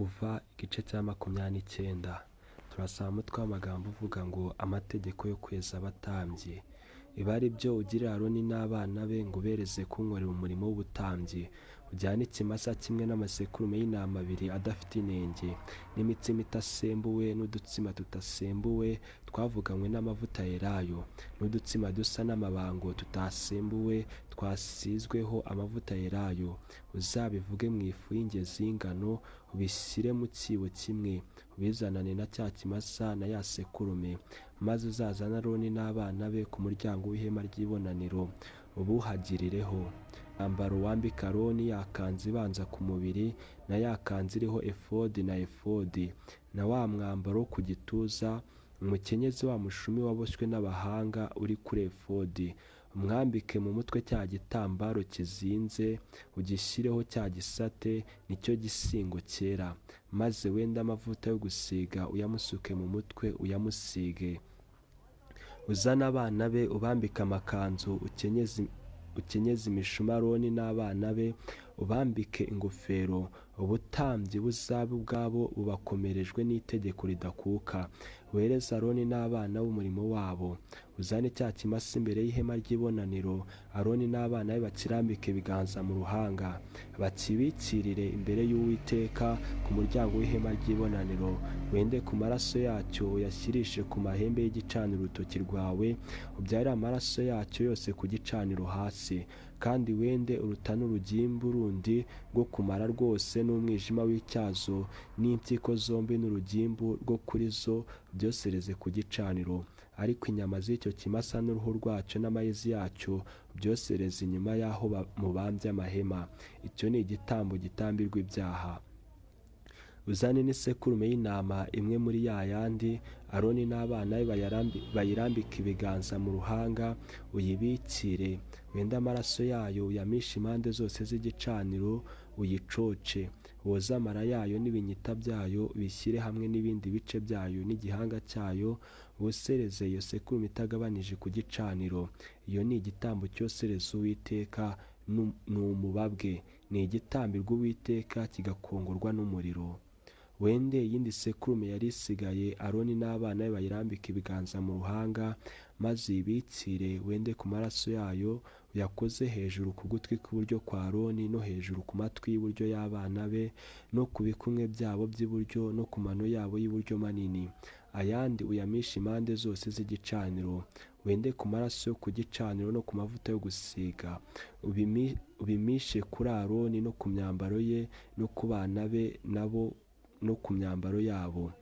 Kuva igice cya 29 turasaba umutwe w'amagambo uvuga ngo amategeko yo kweza abatambyi. Ibi ari byo ugirira Aroni n'abana be ngo ubereze kunkorera umurimo w'ubutambyi. Ujyane ikimasa kimwe n'amasekurume y'intama abiri adafite inenge, n'imitsima itasembuwe n'udutsima tudasembuwe twavuganywe n'amavuta yelayo, n'udutsima dusa n'amabango tutasembuwe twasizweho amavuta yelayo. Uzabivuge mu ifu y'ingezi y'ingano, ubishyire mu cyibo kimwe, ubizanane na cya kimasa na ya sekurume. Maze uzazane Aroni n'abana be ku muryango w'ihema ry'ibonaniro, ubuhagirireho. Mwambaro wambika Aroni ya kanzu ibanza ku mubiri, na ya kanzu iriho efodi na efodi, na wa mwambaro wo ku gituza, umukenyezi wa mushumi waboshywe n'abahanga uri kuri efodi. Umwambike mu mutwe cya gitambaro kizinze, ugishyireho cya gisate, nicyo gisingo cyera. Maze wende amavuta yo gusiga uyamusuke mu mutwe uyamusige. Uzane abana be ubambike amakanzu, ukenyeze imishumi Aroni n'abana be, ubambike ingofero. Ubutambyi buzabe ubwabo bubakomerejwe n'itegeko ridakuka. Wereze Aroni n'abana b'umurimo wabo. Uzane cya kimasa imbere y'ihema ry'ibonaniro, Aroni n'abana be bakirambike ibiganza mu ruhanga, bakibikirire imbere y'Uwiteka ku muryango w'ihema ry'ibonaniro. Wende ku maraso yacyo uyashyirishe ku mahembe y'igicaniro urutoki rwawe, ubyarire amaraso yacyo yose ku gicaniro hasi. Kandi wende uruta n'urugimbu rundi rwo kumara rwose n'umwijima w'icyazo n'impyiko zombi n'urugimbu rwo kuri zo, byosereze ku gicaniro. Ariko inyama z'icyo kimasa n'uruhu rwacyo n'amayizi yacyo byosereze inyuma y'aho mubambye amahema. Icyo ni igitambo gitambirwa ibyaha. Uzane n'isekurume y'intama imwe muri ya yandi, Aroni n'abana be bayirambike ibiganza mu ruhanga, uyibikire. Wende amaraso yayo uyamishe impande zose z'igicaniro, uyicoce. Woze amara yayo n'ibinyita byayo, ubishyire hamwe n'ibindi bice byayo n'igihanga cyayo, wosereze iyo sekurume itagabanije ku gicaniro. Iyo ni igitambo cyosereza Uwiteka, ni umubabwe, ni igitambirwa Uwiteka kigakongorwa n'umuriro. Wende iyindi sekurume yari isigaye, Aroni n'abana be bayirambike ibiganza mu ruhanga, maze uyibikire. Wende ku maraso yayo uyakoze hejuru ku gutwi kw'iburyo kwa Aroni, no hejuru ku matwi y'iburyo y'abana be, no ku bikumwe byabo by'iburyo, no ku mano yabo y'iburyo manini. Ayandi uyamishe impande zose z'igicaniro. Wende ku maraso yo ku gicaniro no ku mavuta yo gusiga, ubimishe kuri Aroni no ku myambaro ye no ku bana be nabo no ku myambaro yabo.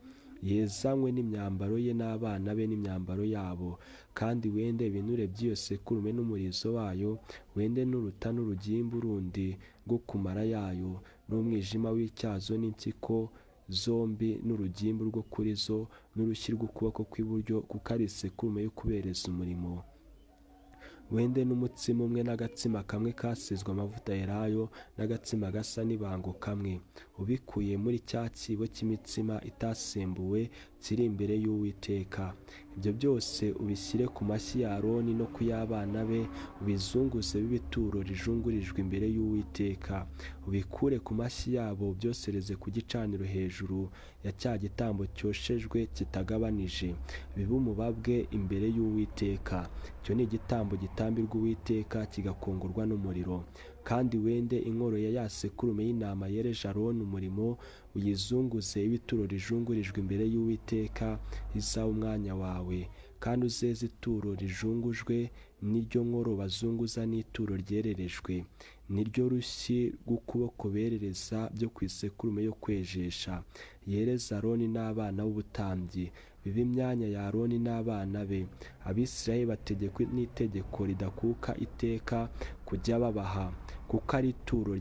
Yezanywe n'imyambaro ye n'abana be n'imyambaro yabo. Kandi wende ibinure by'iyo sekurume n'umurizo wayo, wende n'uruta n'urugimbu rundi rwo ku mara yayo, n'umwijima w'icyazo n'impyiko zombi n'urugimbu rwo kuri zo, n'urushyi rw'ukuboko kw'iburyo, kuko ari isekurume yo kubereza umurimo. Wende n'umutsima umwe n'agatsima kamwe kasizwe amavuta yelayo, n'agatsima gasa n'ibango kamwe, ubikuye muri cya cyibo cy'imitsima itasembuwe kiri imbere y'Uwiteka. Ibyo byose ubishyire ku mashyi ya Aroni no ku y'abana be, ubizunguze bibe ituro rijungurijwe imbere y'Uwiteka. Ubikure ku mashyi yabo, byosereze ku gicaniro hejuru ya cya gitambo cyoshejwe kitagabanije, bibe umubabwe imbere y'Uwiteka. Icyo ni igitambo gitambirwa Uwiteka kigakongorwa n'umuriro. Kandi wende inkoro ya ya sekurume y'intama yereje Aroni umurimo, uyizunguze ibe ituro rijungurijwe imbere y'Uwiteka, izaba umwanya wawe. Kandi uzeze ituro rijungujwe, n'iryo nkoro bazunguza n'ituro ryererejwe, niryo rushyi rw'ukuboko berereza byo ku isekurume yo kwejesha. Yereza Aroni n'abana b'ubutambyi, bibe imyanya ya Aroni n'abana be. Abisirayeli bategekwe n'itegeko ridakuka iteka kujya babaha, kuko ari ituro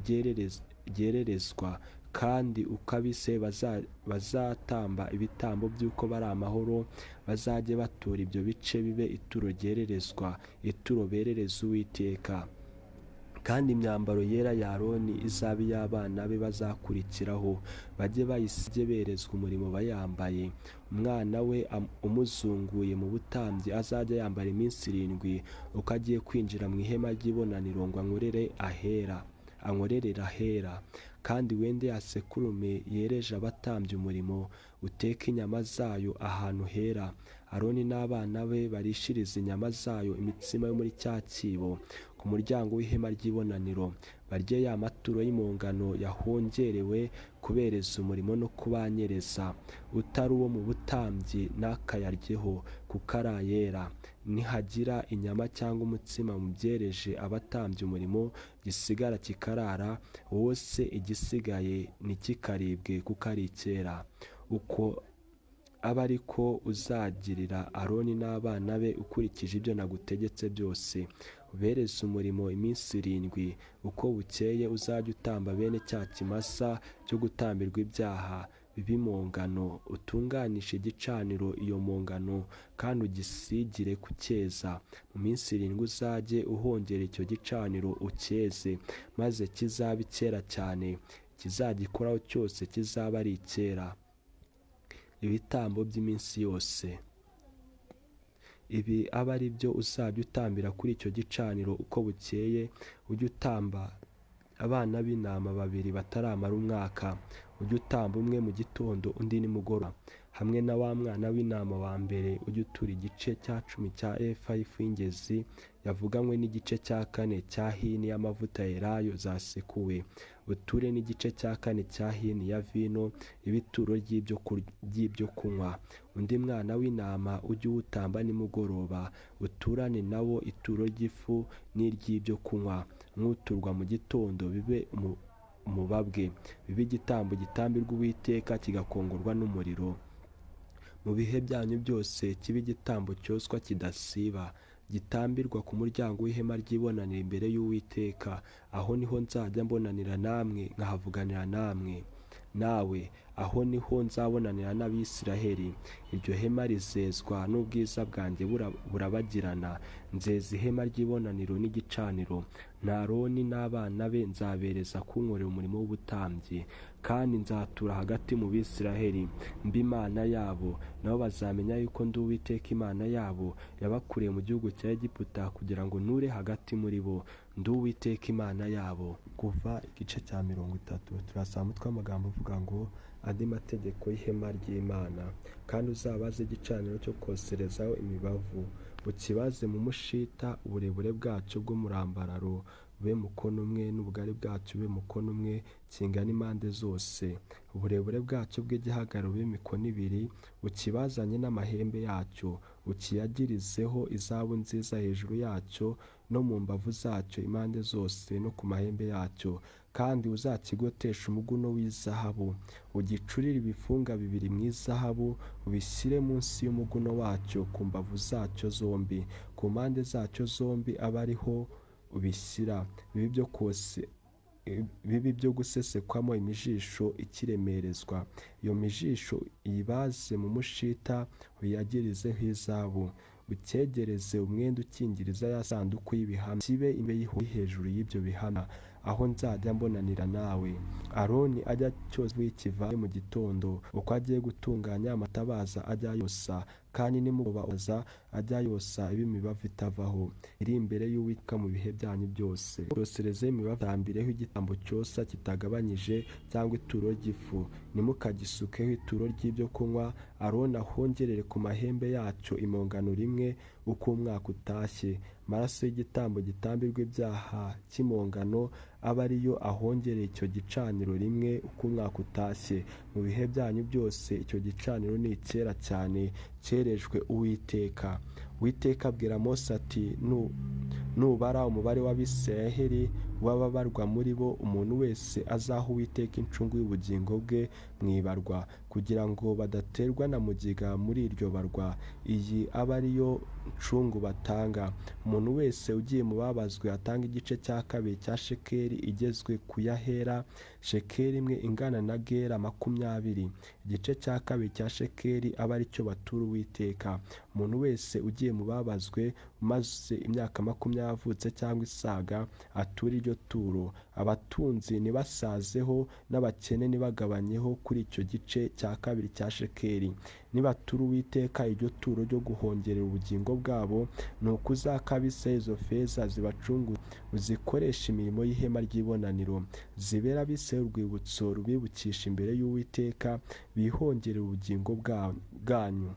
ryererezwa. Kandi uko Abisirayeli bazatamba ibitambo by'uko bari amahoro, bazajye batura ibyo bice bibe ituro ryererezwa, ituro berereza Uwiteka. Kandi imyambaro yera ya Aroni izabe iy'abana be bazakurikiraho, bajye bayisige berezwa umurimo bayambaye. Umwana we umuzunguye mu butambyi azajya yambara iminsi 7 uko agiye kwinjira mu ihema ry'ibonaniro ngo ankorere ahera. ankorerere ahera. Kandi wende ya sekurume yereje abatambyi umurimo, uteke inyama zayo ahantu hera. Aroni n'abana be barishirize inyama zayo imitsima yo muri cya cyibo ku muryango w'ihema ry'ibonaniro, barye ya maturo y'impongano yahongerewe kubereza umurimo no kubanyereza. Utari uwo mu butambyi ntakayaryeho, kuko ari ayera. Nihagira inyama cyangwa umutsima mu byereje abatambyi umurimo gisigara kikarara, wose igisigaye ntikikaribwe, kuko ari icyera. Uko abe ari ko uzagirira Aroni n'abana be ukurikije ibyo nagutegetse byose. Ubereze umurimo iminsi 7, uko bukeye uzajya utamba bene cya kimasa cyo gutambirwa ibyaha bibe impongano. Utunganishe igicaniro iyo mpongano, kandi ugisigire kucyeza. Mu minsi 7 uzajye uhongera icyo gicaniro ucyeze, maze kizabe icyera cyane. Ikizagikoraho cyose kizaba ari icyera. Ibitambo by'iminsi yose. Ibi abe ari byo uzajya utambira kuri icyo gicaniro uko bukeye. Ujye utamba abana b'intama 2 bataramara umwaka, ujye utamba umwe mu gitondo undi nimugoroba. Hamwe na wa mwana w'intama wa mbere ujye utura igice cya 10 cya efa y'ifu y'ingezi yavuganywe n'igice cya 4 cya hini y'amavuta ya elayo zasekuwe, uture n'igice cya 4 cya hini ya vino ibituro ry'ibyo kunywa. Undi mwana w'intama ujye uwutamba nimugoroba, uturane nawo ituro ry'ifu n'iry'ibyo kunywa, nk'uturwa mu gitondo, bibe umubabwe, bibe igitambo gitambirwa Uwiteka kigakongorwa n'umuriro. Mu bihe byanyu byose kibe igitambo cyoswa kidasiba, gitambirwa ku muryango w'ihema ry'ibonaniro imbere y'Uwiteka. Aho niho nzajya mbonanira namwe, nkahavuganira namwe nawe, aho niho nzabonanira n'Abisiraheli. Iryo hema rizezwa n'ubwiza bwanjye burabagirana. Nzeza ihema ry'ibonaniro n'igicaniro, na Aroni n'abana be nzabereza kunkorera umurimo w'ubutambyi. Kandi nzatura hagati mu Bisiraheli, mbe Imana yabo, nabo bazamenya yuko ndi Uwiteka Imana yabo, yabakuriye mu gihugu cya Egiputa kugira ngo nture hagati muri bo. Ndi Uwiteka Imana yabo. Kuva igice cya 30 turasoma umutwe w'amagambo uvuga ngo andi mategeko y'ihema ry'Imana. Kandi uzabaze igicaniro cyo koserezaho imibavu, ukibaze mu mushita, uburebure bwacyo bw'umurambararo bube mukono umwe, n'ubugari bwacyo bube mukono umwe, kingana impande zose. Uburebure bwacyo bw'igihagararo bube mikono 2, ukibazanye n'amahembe yacyo, ukiyagirizeho izahabu nziza hejuru yacyo no mu mbavu zacyo impande zose no ku mahembe yacyo. Kandi uzakigoteshe umuguno w'izahabu, ugicurire ibifunga 2 mu izahabu, ubishyire munsi y'umuguno wacyo ku mbavu zacyo zombi, ku mpande zacyo zombi abe ariho ubishyira. Bibe ibyo gusesekwamo imijisho ikiremerezwa. Iyo mijisho uyibaze mu mushita, uyagirizeho izahabu. Ucyegereze umwenda ukingiriza ya sanduku y'ibihamya, kibe imbere hejuru y'ibyo bihamya, aho nzajya mbonanira nawe. Aroni ajya cyose kiva mu gitondo, uko agiye gutunganya amatabaza ajya yosa, kandi nimugoroba ajya yosa imibavu itavaho, iri imbere y'Uwiteka mu bihe byanyu byose. Yosereze imibavu, tambireho igitambo cyosa kitagabanyije cyangwa ituro ry'ifu, ntimukagisukeho ituro ry'ibyo kunywa. Aroni ahongerere ku mahembe yacyo impongano rimwe uko umwaka utashye. Amaraso y'igitambo gitambirwa ibyaha cy'impongano abe ariyo ahongereye icyo gicaniro rimwe uko umwaka utashye. Mu bihe byanyu byose icyo gicaniro ni icyera cyane, cyerejwe Uwiteka. Uwiteka abwira Mose ati nubara umubare w'Abisiraheli w'ababarwa muri bo, umuntu wese azaha Uwiteka incungu y'ubugingo bwe mu ibarwa, kugira ngo badaterwa na mugiga muri iryo barwa. Iyi abe ariyo ncungu batanga. Umuntu wese ugiye mu babazwe atanga igice cya 2 cya shekeli igezwe ku yahera, shekeli imwe ingana na gera 20. Igice cya 2 cya shekeli abe aricyo batura Uwiteka. Umuntu wese ugiye mu babazwe umaze imyaka 20 avutse cyangwa isaga ature iryo iryo turo, abatunzi ntibasazeho n'abakene ntibagabanyeho kuri icyo gice cya kabiri cya shekeli. Nibatura Uwiteka iryo turo ryo guhongerera ubugingo bwabo, nuko uzake Abisirayeli izo feza zibacungure, uzikoreshe imirimo y'ihema ry'ibonaniro, zibere Abisirayeli urwibutso rubibukisha imbere y'Uwiteka, bihongerere ubugingo bwanyu,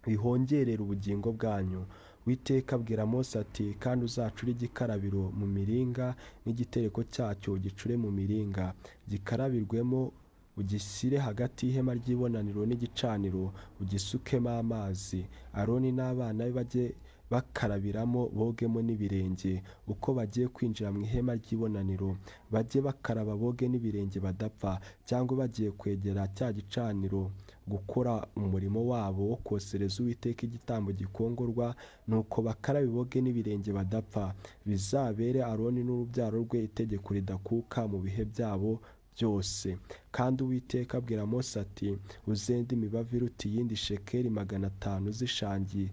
bihongerere ubugingo bwanyu. Uwiteka abwira Mose ati: kandi uzacure igikarabiro mu miringa n'igitereko cyacyo ugicure mu miringa, gikarabirwemo, ugishyire hagati y'ihema ry'ibonaniro n'igicaniro, ugisukemo amazi. Aroni n'abana be bajye bakarabiramo, bogemo n'ibirenge. Uko bagiye kwinjira mu ihema ry'ibonaniro, bajye bakaraba boge n'ibirenge badapfa, cyangwa bagiye kwegera cya gicaniro gukora umurimo wabo wo kosereza Uwiteka igitambo gikongorwa, nuko bakarabe boge n'ibirenge badapfa. Bizabere Aroni n'urubyaro rwe itegeko ridakuka mu bihe byabo byose. Kandi Uwiteka abwira Mose ati: uzende imibavu iruta iyindi shekeli 500 z'ishangi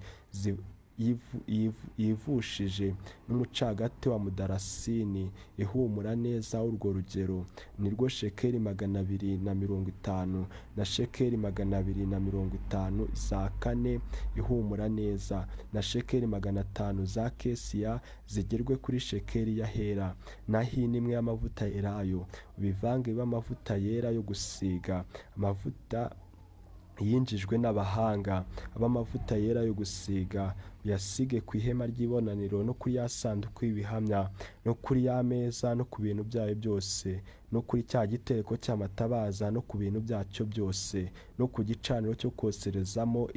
yivushije n'umucagate wa mudarasini ihumura neza urwo rugero, nirwo shekeli 250 na shekeli 250 za kane ihumura neza na shekeli 500 za kesiya zigerwe kuri shekeli y'ahera, na hini imwe y'amavuta elayo. Ubivange bibe amavuta yera yo gusiga, amavuta yinjijwe n'abahanga, abe amavuta yera yo gusiga, uyasige ku ihema ry'ibonaniro no kuri ya sanduku y'ibihamya no kuri ya meza no ku bintu byayo byose, no kuri cya gitereko cy'amatabaza no ku bintu byacyo byose, no ku gicaniro cyo koserezamo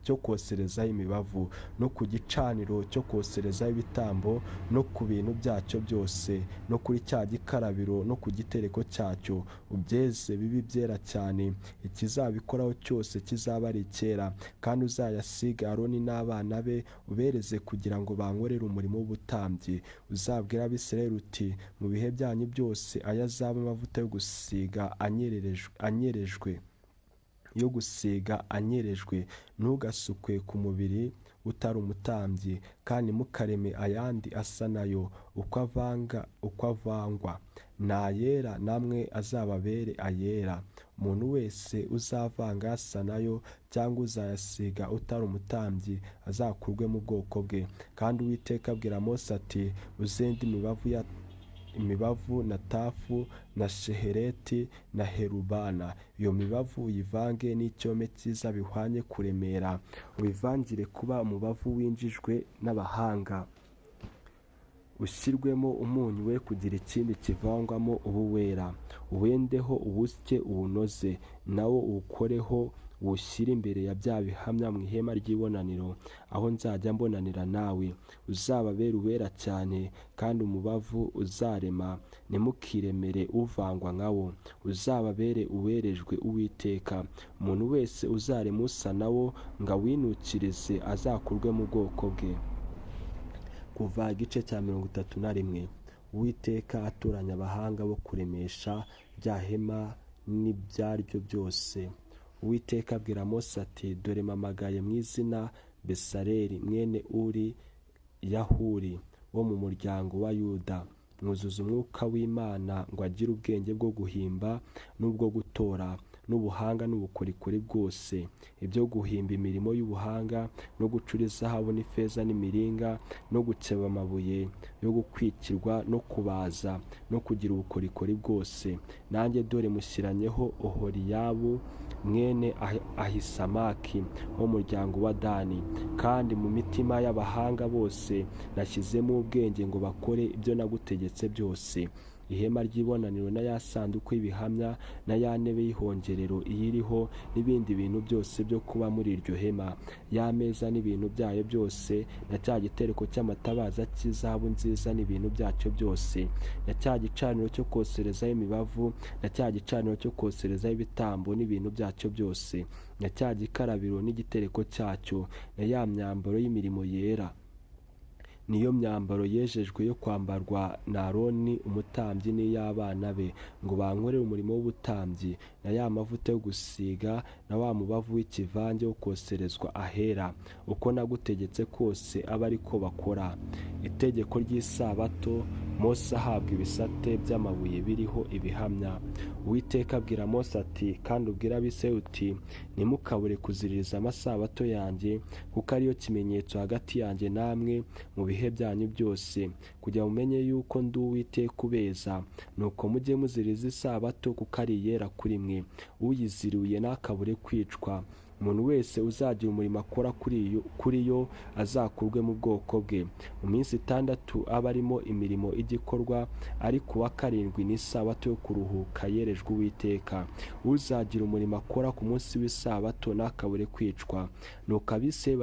cyo koserezaho imibavu, no ku gicaniro cyo koserezaho ibitambo, no ku bintu byacyo byose, no kuri cya gikarabiro no ku gitereko cyacyo. Ubyeze bibe byera cyane, ikizabikoraho cyose kizaba ari icyera. Kandi uzayasiga Aroni n'abana be, ubereze kugira ngo bankorere umurimo w'ubutambyi. Uzabwire Abisirayeli uti: mu bihe byanyu byose aya azaba amavuta yo gusiga anyerejwe, yo gusiga anyerejwe, ntugasukwe ku mubiri utari umutambyi, kandi mukareme ayandi asa nayo, uko avangwa ni ayera, namwe azababere ayera. Umuntu wese uzavanga asa nayo cyangwa uzayasiga utari umutambyi azakurwe mu bwoko bwe. Kandi Uwiteka abwira Mose ati: uzende imibavu na tafu na shehereti na herubana. Iyo mibavu uyivange n'icyome cyiza bihwanye kuremera, ubivangire kuba umubavu winjijwe n'abahanga, ushyirwemo umunyu we kugira ikindi kivangwamo ube uwera. Uwendeho uwusye uwunoze, nawo uwukoreho uwushyire imbere ya bya bihamya mu ihema ry'ibonaniro, aho nzajya mbonanira nawe. Uzababere uwera cyane, kandi umubavu uzarema ntimukiremere uvangwa nkawo. Uzababere uwerejwe Uwiteka. Umuntu wese uzarema usa nawo ngo awinukirize azakurwe mu bwoko bwe. Kuva igice cya 31. Uwiteka atoranya abahanga bo kuremesha rya hema n'ibyaryo byose. Uwiteka abwira Mose ati: dore mpamagaye mu izina Besaleli mwene Uri Yahuri wo mu muryango wa Yuda, mwuzuza umwuka w'Imana ngo agire ubwenge bwo guhimba n'ubwo gutora n'ubuhanga n'ubukorikori bwose, ibyo guhimba imirimo y'ubuhanga no gucura izahabu n'ifeza n'imiringa no gukeba amabuye yo gukwikirwa no kubaza no kugira ubukorikori bwose. Nanjye dore mushyiranye Oholiyabu mwene Ahisamaki wo mu muryango wa Dani, kandi mu mitima y'abahanga bose nashyizemo ubwenge ngo bakore ibyo nagutegetse byose. Ihema ry'ibonaniro na ya sanduku y'ibihamya na ya ntebe y'ihongerero iyiriho n'ibindi bintu byose byo kuba muri iryo hema, ya meza n'ibintu byayo byose, na cya gitereko cy'amatabaza cy'izahabu nziza n'ibintu byacyo byose, na cya gicaniro cyo koserezaho imibavu, na cya gicaniro cyo koserezaho ibitambo n'ibintu byacyo byose, na cya gikarabiro n'igitereko cyacyo, na ya myambaro y'imirimo yera. Niyo myambaro yejejwe yo kwambarwa na Aroni umutambyi n'iy'abana be, ngo bankorere umurimo w'ubutambyi. na ya mavuta yo gusiga na wa mubavu w'ikivange wo koserezwa ahera. Uko nagutegetse kose abe ari ko bakora. Itegeko ry'isabato. Mose ahabwa ibisate by'amabuye biriho ibihamya. Uwiteka abwira Mose ati: "Kandi ubwire Abisirayeli uti: Ntimukabure kuziririza amasabato yanjye, kuko ariyo kimenyetso hagati yanjye namwe mu bihe byanyu byose, kugira mumenye yuko ndi Uwiteka ubeza. Nuko mujye muziririza isabato, kuko ari iyera kuri mwe. Uyiziriye ntakabure kwicwa. Umuntu wese uzagira umurimo akora kuri yo azakurwe mu bwoko bwe. Mu minsi 6 aba arimo imirimo igikorwa, ariko uwa karindwi ni isabato yo kuruhuka yerejwe Uwiteka. Uzagira umurimo akora ku munsi w'isabato ntakabure kwicwa." Nuko Abisirayeli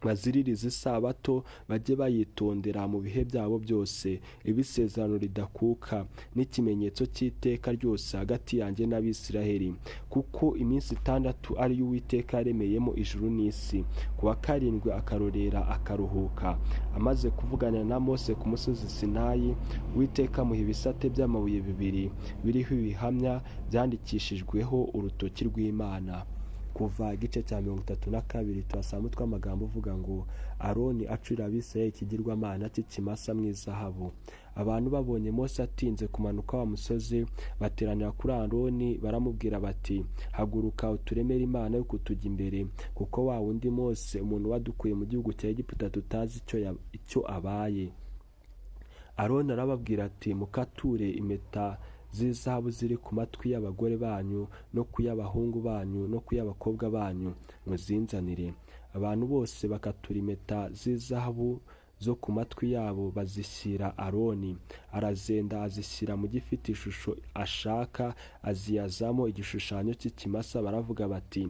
baziririza isabato, bajye bayitondera mu bihe byabo byose, ibe isezerano ridakuka n'ikimenyetso cy'iteka ryose hagati yanjye n'Abisiraheli, kuko iminsi 6 ariyo Uwiteka yaremeyemo ijuru n'isi, ku wa karindwi akarorera akaruhuka. Amaze kuvugana na Mose ku musozi Sinayi, Uwiteka amuha ibisate by'amabuye 2 biriho ibihamya byandikishijweho urutoki rw'Imana. Kuva igice cya 32 turasanga umutwe w'amagambo uvuga ngo: Aroni acurira Abisirayeli ikigirwamana cy'ikimasa mu izahabu. Abantu babonye Mose atinze kumanuka wa musozi, bateranira kuri Aroni baramubwira bati: "Haguruka uturemere imana yo kutujya imbere, kuko wa wundi Mose umuntu wadukuye mu gihugu cya Egiputa tutazi icyo abaye." Aroni arababwira ati: "Mukature impeta z'izahabu ziri ku matwi y'abagore banyu no ku y'abahungu banyu no ku y'abakobwa banyu, muzinzanire." Abantu bose bakatura impeta z'izahabu zo ku matwi yabo bazishyira Aroni. Arazenda azishyira mu gifite ishusho ashaka, aziyazamo igishushanyo cy'ikimasa. Baravuga bati: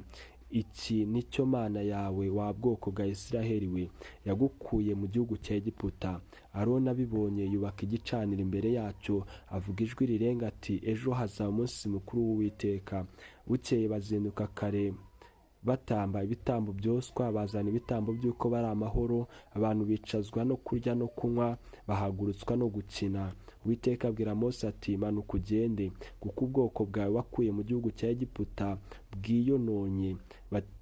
"Iki nicyo Mana yawe, wa bwoko bwa Isiraheli we, yagukuye mu gihugu cya Egiputa." Aroni abibonye yubaka igicaniro imbere yacyo, avuga ijwi rirenga ati: "Ejo hazaba umunsi mukuru w'Uwiteka." Bukeye bazinduka kare batamba ibitambo byoswa, bazana ibitambo by'uko bari amahoro. Abantu bicazwa no kurya no kunywa, bahagurutswa no gukina. Uwiteka abwira Mose ati: "Manuka ugende, kuko ubwoko bwawe wakuye mu gihugu cya Egiputa bwiyononye,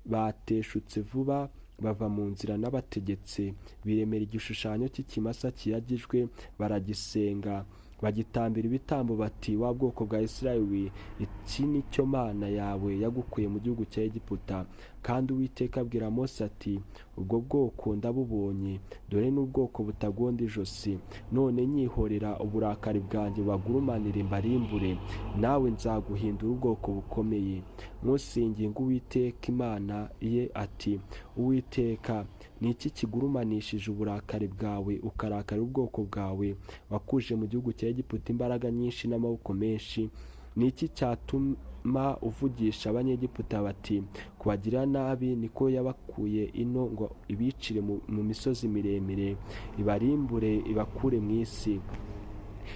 bateshutse vuba bava mu nzira n'abategetse, biremera igishushanyo cy'ikimasa kiyagijwe, baragisenga, bagitambira ibitambo bati: Wa bwoko bwa Isirayeli, iki ni cyo Mana yawe yagukuye mu gihugu cya Egiputa." Kandi Uwiteka abwira Mose ati: "Ubwo bwoko ndabubonye, dore n'ubwoko butagonda ijosi. None nyihorera uburakari bwanjye bagurumanire mbarimbure, nawe nzaguhindura ubwoko bukomeye." Mose yinginga Uwiteka Imana ye ati: "Uwiteka, ni iki kigurumanishije uburakari bwawe, ukarakarira ubwoko bwawe wakuje mu gihugu cya Egiputa imbaraga nyinshi n'amaboko menshi? Ni iki cyatuma uvugisha Abanyegiputa bati: Kubagirira nabi niko yabakuye ino ngo ibicire mu misozi miremire, ibarimbure ibakure mu isi?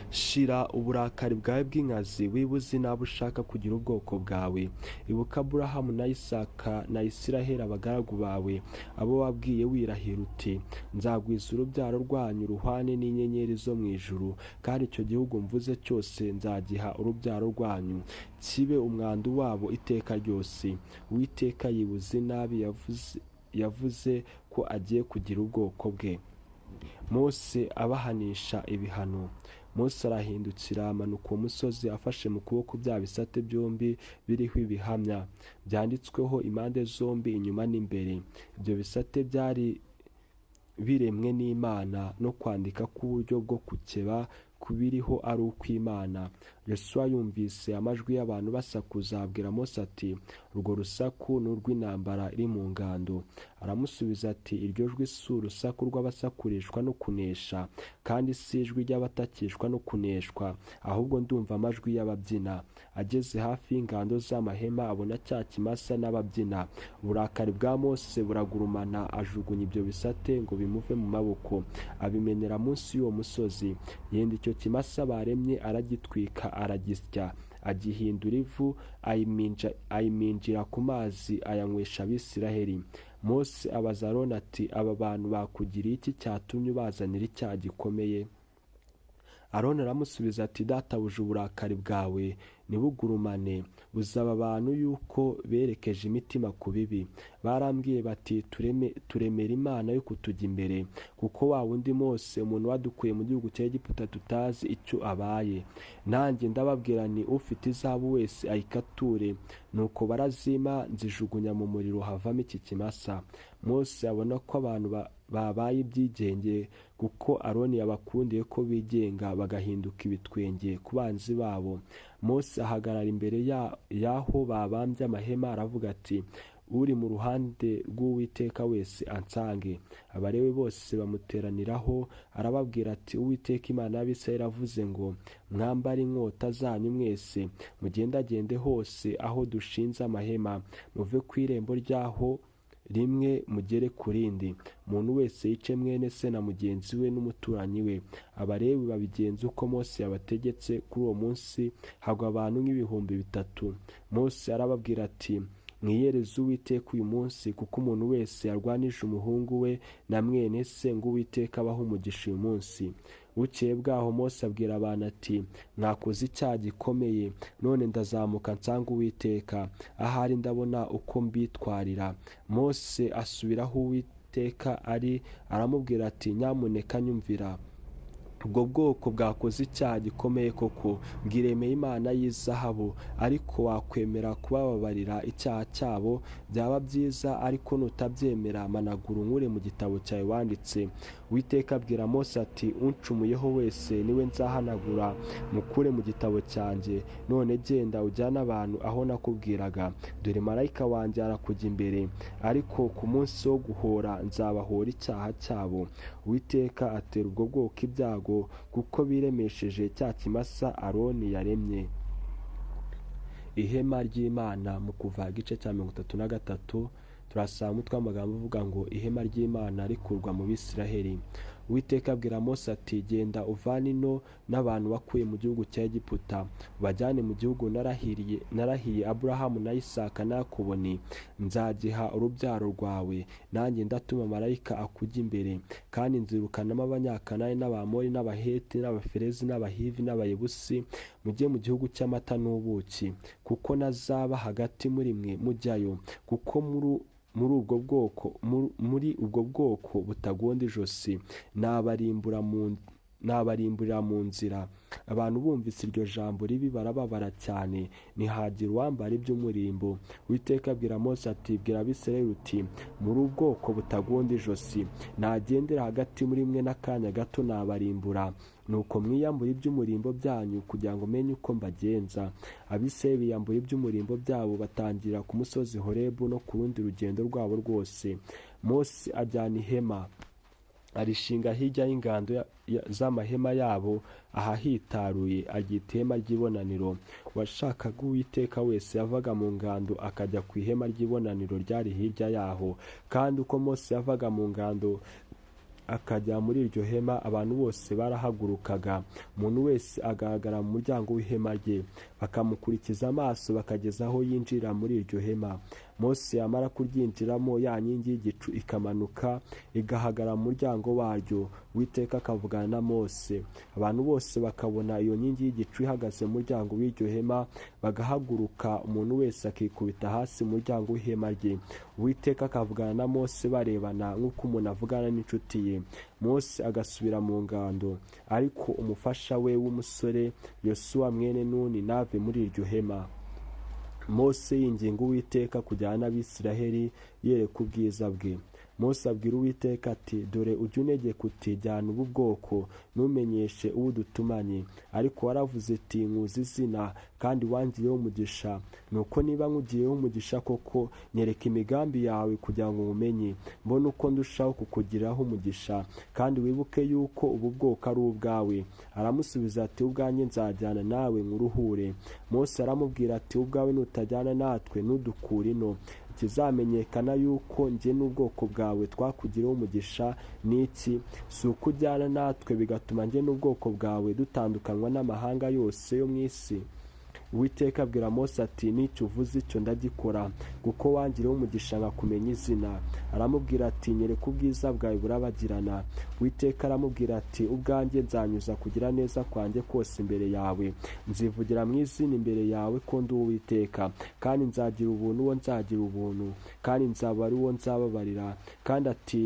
Shira uburakari bwawe bw'inkazi, wibuze n'abo ushaka kugira ubwoko bwawe. Ibuka Aburahamu na Isaka na Isiraheli abagaragu bawe, abo wabwiye wirahira uti: Nzagwiza urubyaro rwanyu ruhwane n'inyenyeri zo mu ijuru, kandi icyo gihugu mvuze cyose nzagiha urubyaro rwanyu, kibe umwandu wabo iteka ryose." Uwiteka yibuze inabi yavuze ko agiye kugira ubwoko bwe. Mose abahanisha ibihano. Mose arahindukira amanuka uwo musozi afashe mu kuboko bya bisate byombi biriho ibihamya byanditsweho impande zombi, inyuma n'imbere. Ibyo bisate byari biremwe n'Imana, no kwandika k'uburyo bwo gukeba kubiriho ari ukw'Imana. Yosuwa yumvise amajwi y'abantu basakuza, abwira Mose ati: "Urwo rusaku ni urw'intambara iri mu ngando." Aramusubiza ati: "Iryo jwi si urusaku rw'abasakurishwa no kunesha, kandi si ijwi ry'abatakishwa no kuneshwa, ahubwo ndumva amajwi y'ababyina." Ageze hafi y'ingando z'amahema abona cya kimasa n'ababyina. Uburakari bwa Mose buragurumana, ajugunya ibyo bisate ngo bimuve mu maboko, abimenera munsi y'uwo musozi. Yenda icyo kimasa baremye aragitwika, aragisya, agihindura ivu, ayiminjira ku mazi, ayanywesha Abisiraheli. Mose abaza Aroni ati: "Aba bantu bakugiriye iki cyatumye ubazanira icyaha gikomeye?" Aroni aramusubiza ati: "Databuja, uburakari bwawe ntibugurumane. Buzaba abantu yuko berekeje imitima ku bibi. Barambwiye bati turemera Imana yo kutujya imbere, kuko wa wundi Mose umuntu wadukuye mu gihugu cya Egiputa tutazi icyo abaye. Nanjye ndababwira nti ufite izahabu wese ayikature. Nuko barazima, nzijugunya mu muriro havamo iki kimasa. Mose abona ko abantu babaye ibyigenge, kuko Aroni yabakundiye ko bigenga bagahinduka ibitwenge ku banzi babo. Mose ahagarara imbere y'aho babambye amahema, aravuga ati uri mu ruhande rw'Uwiteka wese ansange. Abalewi bose bamuteraniraho, arababwira ati Uwiteka Imana y'Abisirayeli avuze ngo mwambare inkota zanyu mwese, mugendagende hose aho dushinze amahema, muve ku irembo ryaho rimwe mugere ku rindi, umuntu wese yice mwene se na mugenzi we n'umuturanyi we. Abalewi babigenza uko Mose yabategetse. Kuri uwo munsi hagwa abantu 3,000. Mose arababwira ati mwiyereze Uwiteka uyu munsi, kuko umuntu wese yarwanije umuhungu we na mwene se, ngo Uwiteka abahe umugisha uyu munsi. Bukeye bwaho Mose abwira abantu ati mwakoze icyaha gikomeye, none ndazamuka nsanga Uwiteka, ahari ndabona uko mbitwarira. Mose asubira aho Uwiteka ari, aramubwira ati nyamuneka nyumvira. Ubwo bwoko bwakoze icyaha gikomeye koko, bwiremeye imana y'izahabu, ariko wakwemera kubababarira icyaha cyabo byaba byiza, ariko nutabyemera managura unkure mu gitabo cyawe wanditse. Uwiteka abwira Mose ati uncumuyeho wese niwe nzahanagura, mukure mu gitabo cyanjye. None genda ujyane abantu aho nakubwiraga, dore marayika wanjye arakujya imbere, ariko ku munsi wo guhora nzabahora icyaha cyabo. Uwiteka atera ubwo bwoko ibyago, kuko biremesheje cya kimasa Aroni yaremye. Ihema ry'Imana. Mu Kuva igice cya 33 turasanga umutwe w'amagambo uvuga ngo ihema ry'Imana rikurwa mu Bisiraheli. Uwiteka abwira Mose ati genda uvane ino n'abantu wakuye mu gihugu cya Egiputa, ubajyane mu gihugu narahiye Aburahamu na Isaka na Yakobo nti nzagiha urubyaro rwawe. Nanjye ndatuma marayika akujya imbere, kandi nzirukanamo Abanyakanani n'Abamori n'Abaheti n'Abaferezi n'Abahivi n'Abayebusi, mujye mu gihugu cy'amata n'ubuki, kuko nazaba hagati muri mwe mujyayo, kuko muri ubwo bwoko butagonda ijosi nabarimburira mu nzira. Abantu bumvise iryo jambo ribi barababara cyane, ntihagira uwambara iby'umurimbo. Uwiteka abwira Mose ati bwira Abisirayeli uti muri ubwoko butagonda ijosi, nagendera hagati muri mwe n'akanya gato nabarimbura. Nuko mwiyambura iby'umurimbo byanyu kugira ngo menye uko mbagenza. Abisirayeli biyambura iby'umurimbo byabo, batangira ku musozi Horebu no ku rundi rugendo rwabo rwose. Mose ajyana ihema arishinga hirya y'ingando z'amahema yabo ahahitaruye, aryita ihema ry'ibonaniro. Uwashakaga Uwiteka wese yavaga mu ngando akajya ku ihema ry'ibonaniro ryari hirya yaho. Kandi uko Mose yavaga mu ngando akajya muri iryo hema, abantu bose barahagurukaga, umuntu wese agaragara mu muryango w'ihema rye, bakamukurikiza amaso bakageza aho yinjira muri iryo hema. Mose yamara kuryinjiramo, ya nkingi y'igicu ikamanuka igahagara mu muryango waryo. Uwiteka akavugana na Mose. Abantu bose bakabona iyo nkingi y'igicu ihagaze mu muryango w'iryo hema, bagahaguruka, umuntu wese akikubita hasi mu muryango w'ihema rye. Uwiteka akavugana na Mose barebana nk'uko umuntu avugana n'inshuti ye. Mose agasubira mu ngando, ariko umufasha we w'umusore Yosuwa mwene Nuni nave muri iryo hema. Mose yinginga Uwiteka kujyana n'Abisiraheli yereka ubwiza bwe. Mose abwira Uwiteka ati dore ujya untegeka uti jyana ubu bwoko, ntumenyeshe uwo dutumanye. Ariko waravuze uti nkuzi izina, kandi wangiriyeho umugisha. Nuko niba nkugiriyeho umugisha koko, nyereka imigambi yawe kugira ngo nkumenye, mbone uko ndushaho kukugiraho umugisha, kandi wibuke yuko ubu bwoko ari ubwawe. Aramusubiza ati ubwanjye nzajyana nawe nkuruhure. Mose aramubwira ati ubwawe nutajyana natwe ntudukure ino. Ikizamenyekana yuko njye n'ubwoko bwawe twakugiriyeho umugisha ni iki? Si uko ujyana natwe bigatuma njye n'ubwoko bwawe dutandukanywa n'amahanga yose yo mu isi? Uwiteka abwira Mose ati n'icyo uvuze icyo ndagikora, kuko wangiriyeho umugisha nkakumenya izina. Aramubwira ati nyereka ubwiza bwawe burabagirana. Uwiteka aramubwira ati ubwanjye nzanyuza kugira neza kwanjye kose imbere yawe, nzivugira mu izina imbere yawe ko ndi Uwiteka, kandi nzagira ubuntu uwo nzagira ubuntu, kandi nzaba ari uwo nzababarira. Kandi ati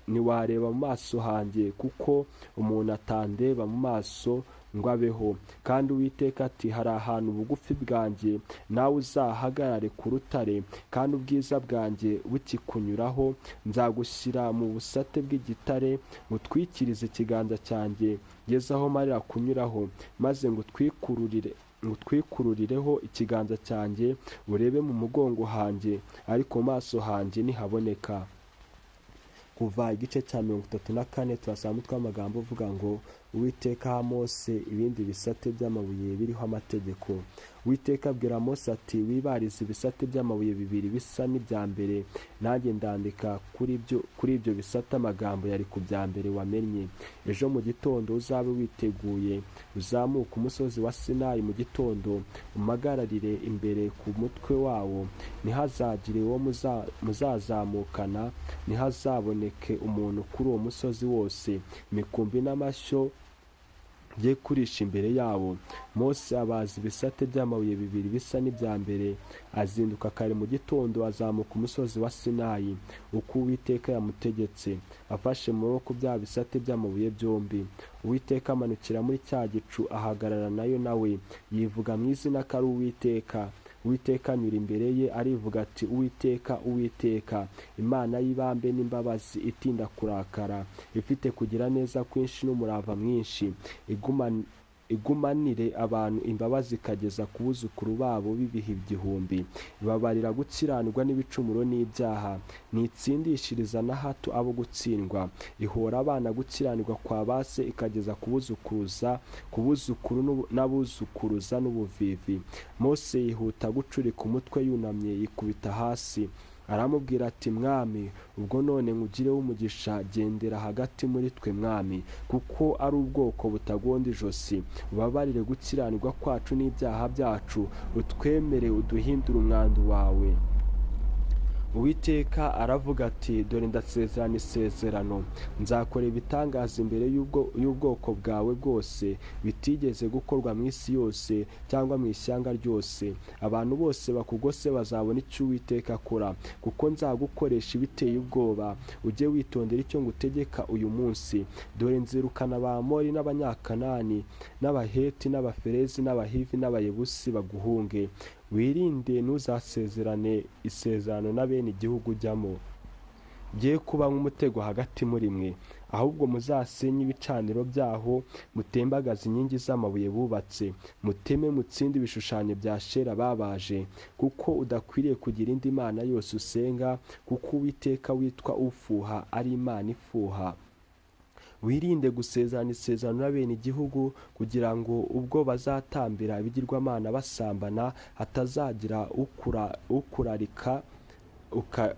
ntiwareba mu maso hanjye, kuko umuntu atandeba mu maso ngo abeho. Kandi Uwiteka ati hari ahantu bugufi bwanjye, nawe uzahagarare ku rutare, kandi ubwiza bwanjye bukikunyuraho, nzagushyira mu busate bw'igitare, ngutwikirize ikiganza cyanjye ngeze aho marira kunyuraho, maze ngutwikururireho ikiganza cyanjye, urebe mu mugongo hanjye, ariko mu maso hanjye ntihaboneka. Kuva igice cya 34 turasoma umutwe w'amagambo uvuga ngo Uwiteka aha Mose ibindi bisate by'amabuye biriho amategeko. Uwiteka abwira Mose ati wibarize ibisate by'amabuye bibiri bisa n'ibya mbere, nanjye ndandika kuri ibyo bisate amagambo yari ku bya mbere wamennye. Ejo mu gitondo uzabe witeguye, uzamuke umusozi wa Sinayi mu gitondo, umpagararire imbere ku mutwe wawo. Ntihazagire uwo muzazamukana, ntihazaboneke umuntu kuri uwo musozi wose, imikumbi n'amashyo bye kurisha imbere yabo. Mose abaza ibisate by'amabuye bibiri bisa n'ibya mbere, azinduka kare mu gitondo azamuka umusozi wa Sinayi uko Uwiteka yamutegetse, afashe mu maboko bya bisate by'amabuye byombi. Uwiteka amanukira muri cya gicu ahagarara nayo, nawe yivuga mu izina ko ari Uwiteka. Uwiteka anyura imbere ye arivuga ati Uwiteka, Uwiteka, Imana y'ibambe n'imbabazi, itinda kurakara, ifite kugira neza kwinshi n'umurava mwinshi, igumanire abantu imbabazi ikageza ku buzukuru babo b'ibihe igihumbi, ibabarira gukiranirwa n'ibicumuro n'ibyaha, ntitsindishiriza na hato abo gutsindwa, ihora abana gukiranirwa kwa base ikageza ku buzukuruza, ku buzukuru n'abuzukuruza n'ubuvivi. Mose yihuta gucurika umutwe yunamye yikubita hasi. Aramubwira ati Mwami, ubwo none nkugireho umugisha, gendera hagati muri twe Mwami, kuko ari ubwoko butagonda ijosi, ubabarire gukiranirwa kwacu n'ibyaha byacu, utwemere uduhindure umwandu wawe. Uwiteka aravuga ati dore ndasezerana isezerano, nzakora ibitangaza imbere y'ubwoko bwawe bwose bitigeze gukorwa mu isi yose cyangwa mu ishyanga ryose. Abantu bose bakugose bazabona icyo Uwiteka akora, kuko nzagukoresha ibiteye ubwoba. Ujye witondera icyo ngutegeka uyu munsi. Dore nzirukana Abamori n'Abanyakanani n'Abaheti n'Abaferezi n'Abahivi n'Abayebusi baguhunge. Wirinde ntuzasezerane isezerano na bene igihugu ujyamo, bye kuba nk'umutego hagati muri mwe, ahubwo muzasenye ibicaniro byaho, mutembagaze inkingi z'amabuye bubatse, muteme mutsinde ibishushanyo bya Shera babaje, kuko udakwiriye kugira indi mana yose usenga, kuko Uwiteka witwa ufuha ari Imana ifuha. Wirinde gusezerana isezerano na bene igihugu, kugira ngo ubwo bazatambira ibigirwamana basambana, hatazagira ukurarika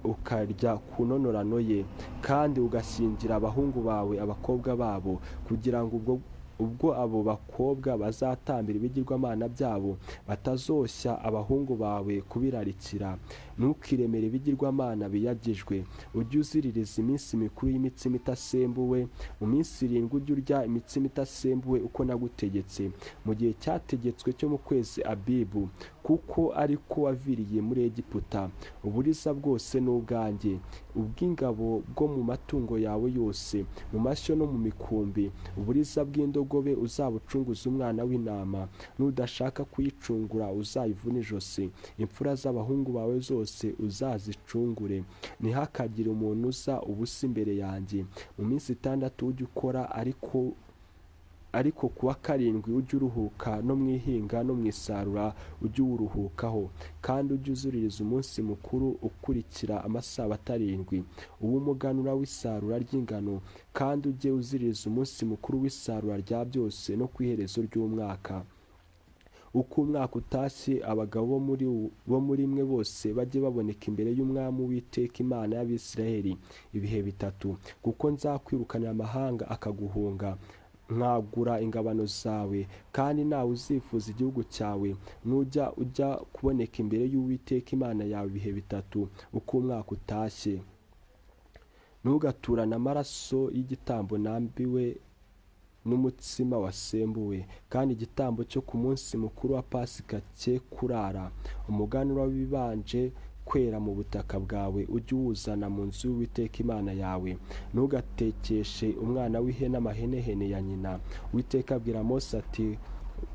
ukarya ku ntonorano ye, kandi ugashyingira abahungu bawe abakobwa babo, kugira ngo ubwo abo bakobwa bazatambira ibigirwamana byabo batazoshya abahungu bawe kubirarikira. Ntukiremere ibigirwamana biyagijwe, ujye uziririza iminsi mikuru y'imitsima itasembuwe. Mu minsi 7 ujye urya imitsima itasembuwe uko nagutegetse, mu gihe cyategetswe cyo mu kwezi Abibu, kuko ariko waviriye muri Egiputa. Uburiza bwose ni ubwanjye, ubw'ingabo bwo mu matungo yawe yose, mu mashyo no mu mikumbi. Uburiza bw'indogobe uzabucunguza umwana w'intama, nudashaka kuyicungura uzayivuna ijosi. Imfura z'abahungu bawe zose uzazicungure. Ntihakagire umuntu uza ubusa imbere yanjye. Mu minsi 6 ujye ukora, ariko kuwa 7 ujye uruhuka, no mu ihinga no mu isarura ujye uwuruhukaho. Kandi ujye uzuririza umunsi mukuru ukurikira amasabato 7, uw'umuganura w'isarura ry'ingano, kandi ujye uziririza umunsi mukuru w'isarura rya byose no ku iherezo ry'umwaka. Uko umwaka utashye, abagabo bo muri mwe bose bajye baboneka imbere y'Umwami Uwiteka Imana y'Abisirayeli ibihe 3, kuko nzakwirukanira amahanga akaguhunga. Nkagura ingabano zawe, kandi ntawe uzifuza igihugu cyawe. Nujya ujya kuboneka imbere y'Uwiteka Imana yawe ibihe bitatu uko umwaka utashye. Ntugaturane amaraso y'igitambo nambiwe n'umutsima wasembuwe, kandi igitambo cyo ku munsi mukuru wa Pasika cye kurara. Umuganura w'ibibanje kwera mu butaka bwawe ujye uwuzana mu nzu y'Uwiteka Imana yawe. Ntugatekeshe umwana w'ihene amahenehene ya nyina. Uwiteka abwira Mose ati: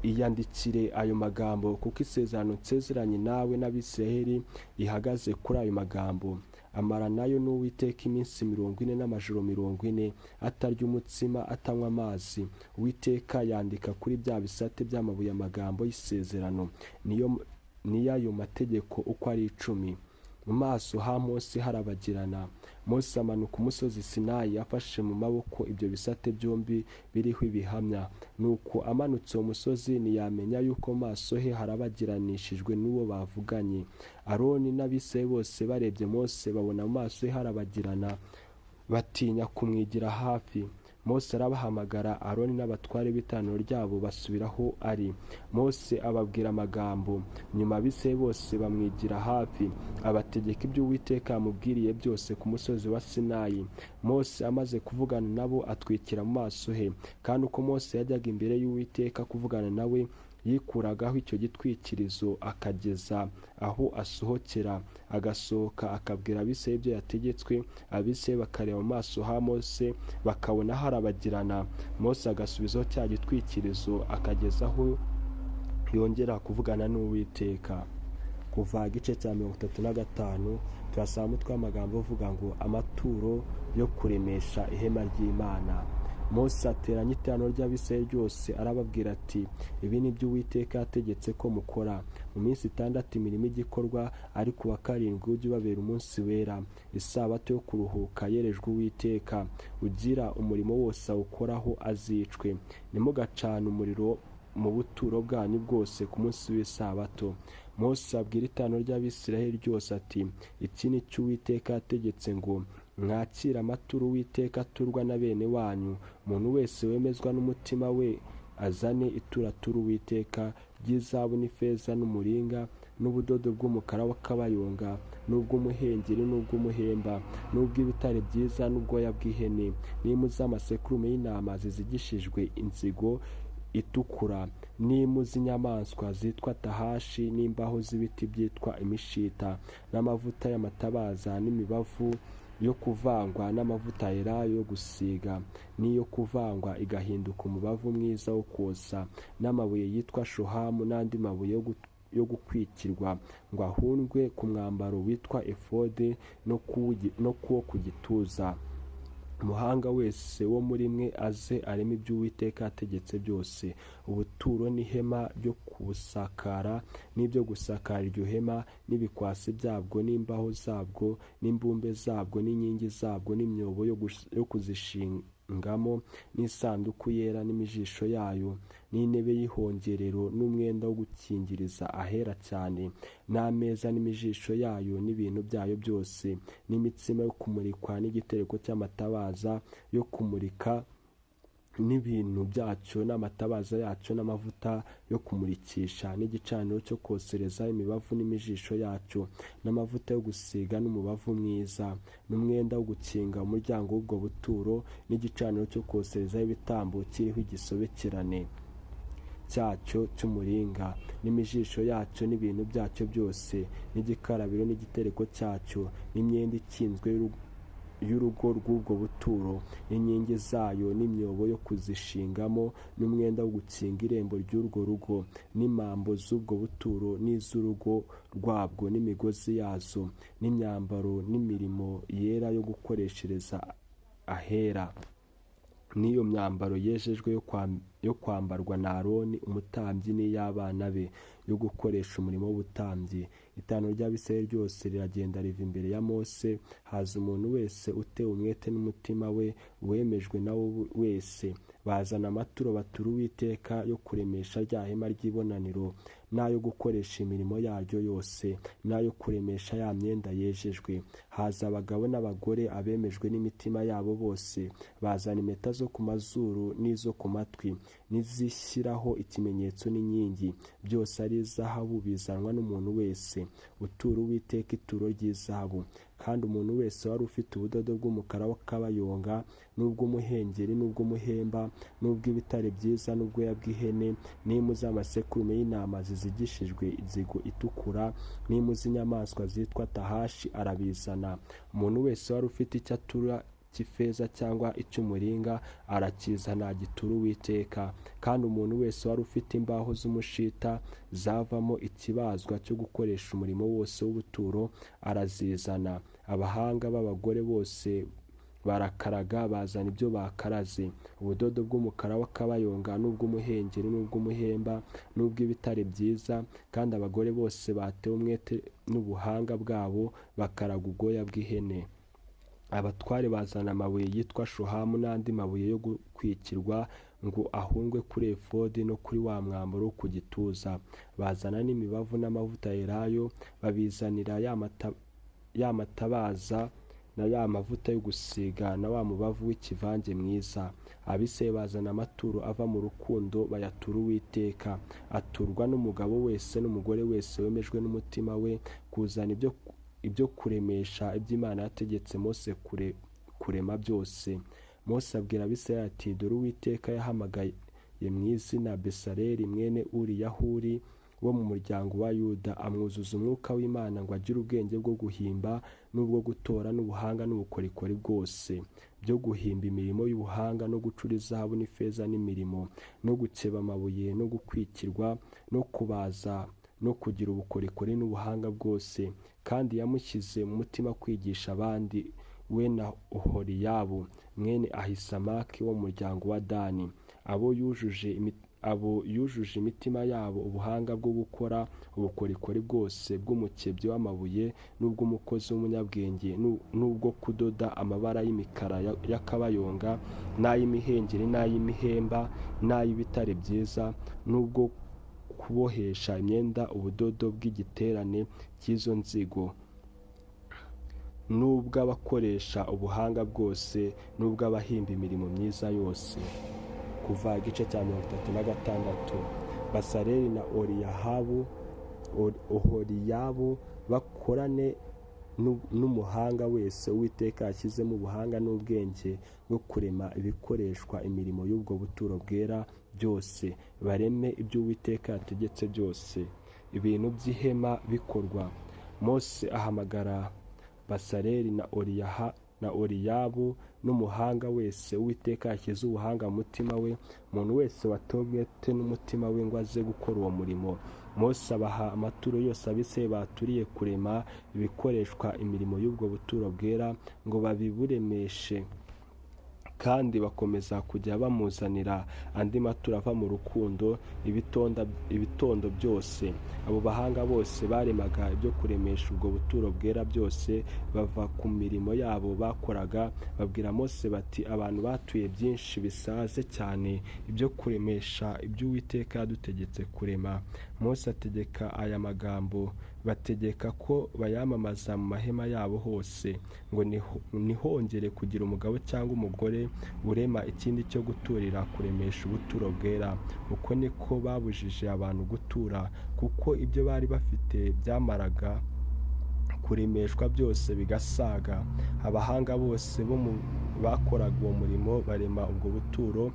Iyandikire ayo magambo, kuko isezerano nsezeranye nawe n'Abisirayeli rihagaze kuri ayo magambo. Amara nayo n'Uwiteka iminsi 40 n'amajoro 40, atarya umutsima, atanywa amazi. Uwiteka yandika kuri bya bisate by'amabuye amagambo y'isezerano, niyo ayo mategeko uko ari 10. Mu maso ha Mose harabagirana. Mose amanuka umusozi Sinayi afashe mu maboko ibyo bisate byombi biriho ibihamya. Nuko amanutse uwo musozi, ntiyamenya yuko mu maso he harabagiranishijwe n'uwo bavuganye. Aroni n'Abisirayeli bose barebye Mose, babona mu maso he harabagirana, batinya kumwigira hafi. Mose arabahamagara, Aroni n'abatware b'iteraniro ryabo basubira aho ari. Mose ababwira amagambo. Nyuma Abisirayeli bose bamwigira hafi, abategeka ibyo Uwiteka yamubwiriye byose ku musozi wa Sinayi. Mose amaze kuvugana nabo, atwikira mu maso he. Kandi uko Mose yajyaga imbere y'Uwiteka kuvugana nawe, yikuragaho icyo gitwikirizo akageza aho asohokera, agasohoka akabwira Abisirayeli ibyo yategetswe. Abisirayeli bakareba mu maso ha Mose, bakabona harabagirana. Mose agasubizaho cya gitwikirizo akageza aho yongera kuvugana n'Uwiteka. Kuva igice cya 35, turasaba umutwe w'amagambo uvuga ngo: Amaturo yo kuremesha ihema ry'Imana. Mose ateranya iteraniro ry'Abisirayeli ryose, arababwira ati: Ibi ni byo Uwiteka yategetse ko mukora. Mu minsi 6 imirimo ijya ikorwa, ariko uwa karindwi ujye ubabera umunsi wera, isabato yo kuruhuka yerejwe Uwiteka. Ugira umurimo wose awukoraho azicwe. Ntimugacane umuriro mu buturo bwanyu bwose ku munsi w'isabato. Mose abwira iteraniro ry'Abisirayeli ryose ati: Iki ni cyo Uwiteka yategetse ngo mwakire amaturo Uwiteka aturwa na bene wanyu. Umuntu wese wemezwa n'umutima we azane ituro atura Uwiteka ry'izahabu n'ifeza n'umuringa n'ubudodo bw'umukara w'akabayonga n'ubw'umuhengeri n'ubw'umuhemba n'ubw'ibitare byiza n'ubwoya bw'ihene, n'impu z'amasekurume y'intama zizigishijwe inzigo itukura, n'impu z'inyamaswa zitwa tahashi, n'imbaho z'ibiti byitwa imishita, n'amavuta y'amatabaza, n'imibavu yo kuvangwa n'amavuta elayo yo gusiga, n'iyo kuvangwa igahinduka umubavu mwiza wo kosa, n'amabuye yitwa shohamu n'andi mabuye yo gukwikirwa ngo ahundwe ku mwambaro witwa efode no kuwo ku gituza. Umuhanga wese wo muri mwe aze areme ibyo Uwiteka yategetse byose: ubuturo n'ihema ryo kubusakara, n'ibyo gusakara iryo hema, n'ibikwasi byabwo, n'imbaho zabwo, n'imbumbe zabwo, n'inkingi zabwo, n'imyobo yo kuzishingamo, n'isanduku yera n'imijisho yayo, n'intebe y'ihongerero, n'umwenda wo gukingiriza ahera cyane, n'ameza n'imijisho yayo n'ibintu byayo byose, n'imitsima yo kumurikwa, n'igitereko cy'amatabaza yo kumurika n'ibintu byacyo, n'amatabaza yacyo, n'amavuta yo kumurikisha, n'igicaniro cyo kosereza imibavu n'imijisho yacyo, n'amavuta yo gusiga n'umubavu mwiza, n'umwenda wo gukinga umuryango w'ubwo buturo, n'igicaniro cyo koserezaho ibitambo kiriho igisobekerane cyacyo cy'umuringa, n'imijisho yacyo n'ibintu byacyo byose, n'igikarabiro n'igitereko cyacyo, n'imyenda ikinzwe y'urugo rw'ubwo buturo, n'inkingi zayo, n'imyobo yo kuzishingamo, n'umwenda wo gukinga irembo ry'urwo rugo, n'imambo z'ubwo buturo n'iz'urugo rwabwo, n'imigozi yazo, n'imyambaro n'imirimo yera yo gukoreshereza ahera, n'iyo myambaro yejejwe yo kwambarwa na Aroni umutambyi n'iy'abana be yo gukoresha umurimo w'ubutambyi. Iteraniro ry'Abisirayeli ryose riragenda riva imbere ya Mose. Haza umuntu wese utewe umwete n'umutima we wemejwe na wo wese, bazana amaturo batura Uwiteka yo kuremesha rya hema ry'ibonaniro. n'ayo gukoresha imirimo yaryo yose, n'ayo kuremesha ya myenda yejejwe. Haza abagabo n'abagore abemejwe n'imitima yabo bose, bazana impeta zo ku mazuru n'izo ku matwi, n'izishyiraho ikimenyetso n'inkingi, byose ari izahabu, bizanwa n'umuntu wese utura Uwiteka ituro ry'izahabu. Kandi umuntu wese wari ufite ubudodo bw'umukara w'akabayonga, n'ubw'umuhengeri, n'ubw'umuhemba, n'ubw'ibitare byiza, n'ubwoya bw'ihene, n'impu z'amasekurume y'intama zizigishijwe inzigo itukura, n'impu z'inyamaswa zitwa tahashi, arabizana. Umuntu wese wari ufite icyo atura cy'ifeza cyangwa icy'umuringa, arakizana agitura Uwiteka. Kandi umuntu wese wari ufite imbaho z'umushita zavamo ikibazwa cyo gukoresha umurimo wose w'ubuturo, arazizana. Abahanga b'abagore bose barakaraga, bazana ibyo bakaraze: ubudodo bw'umukara w'akabayonga, n'ubw'umuhengeri, n'ubw'umuhemba, n'ubw'ibitare byiza. Kandi abagore bose batewe umwete n'ubuhanga bwabo, bakaraga ubwoya bw'ihene. Abatware bazana amabuye yitwa shohamu n'andi mabuye yo gukwikirwa ngo ahundwe kuri efodi no kuri wa mwambaro wo ku gituza. Bazana n'imibavu n'amavuta ya elayo, babizanira ya matabaza na ya mavuta yo gusiga na wa mubavu w'ikivange mwiza. Abisirayeli bazana amaturo ava mu rukundo, bayatura Uwiteka. Aturwa n'umugabo wese n'umugore wese wemejwe n'umutima we kuzana ibyo kuremesha iby'Imana yategetse Mose kurema byose. Mose abwira Abisirayeli ati: dore Uwiteka yahamagaye mu izina Besaleli mwene Uri wo mu muryango wa Yuda, amwuzuza umwuka w'Imana ngo agire ubwenge bwo guhimba n'ubwo gutora n'ubuhanga n'ubukorikori bwose, byo guhimba imirimo y'ubuhanga no gucura izahabu n'ifeza n'imirimo, no gukeba amabuye no gukwikirwa no kubaza no kugira ubukorikori n'ubuhanga bwose. Kandi yamushyize mu mutima kwigisha abandi, we na Oholiyabu mwene Ahisamaki wo mu muryango wa Dani, abo yujuje imitima yabo ubuhanga bwo gukora ubukorikori bwose bw'umukebyi w'amabuye n'ubw'umukozi w'umunyabwenge, n'ubwo kudoda amabara y'imikara y'akabayonga n'ay'imihengeri n'ay'imihemba n'ay'ibitare byiza, n'ubwo kubohesha imyenda ubudodo bw'igiterane cy'izo nzigo, n'ubw'abakoresha ubuhanga bwose, n'ubw'abahimba imirimo myiza yose. Kuva igice cya 36. Basaleli na Oholiyabu bakorane n'umuhanga wese Uwiteka yashyizemo ubuhanga n'ubwenge bwo kurema ibikoreshwa imirimo y'ubwo buturo bwera byose, bareme ibyo Uwiteka yategetse byose. Ibintu by'ihema bikorwa. Mose ahamagara Basaleli na Oholiyabu n'umuhanga wese Uwiteka yashyize ubuhanga mu mutima we, umuntu wese watewe umwete n'umutima we ngo aze gukora uwo murimo. Mose abaha amaturo yose Abisirayeli baturiye kurema ibikoreshwa imirimo y'ubwo buturo bwera ngo babiburemeshe. Kandi bakomeza kujya bamuzanira andi maturo ava mu rukundo ibitondo byose. Abo bahanga bose baremaga ibyo kuremesha ubwo buturo bwera byose, bava ku mirimo yabo bakoraga, babwira Mose bati: abantu batuye byinshi bisaze cyane ibyo kuremesha ibyo Uwiteka yadutegetse kurema. Mose ategeka aya magambo, bategeka ko bayamamaza mu mahema yabo hose, ngo ntihongere kugira umugabo cyangwa umugore urema ikindi cyo guturira kuremesha ubuturo bwera. Uko niko babujije abantu gutura, kuko ibyo bari bafite byamaraga kuremeshwa byose bigasaga. Abahanga bose bo bakoraga uwo murimo barema ubwo buturo,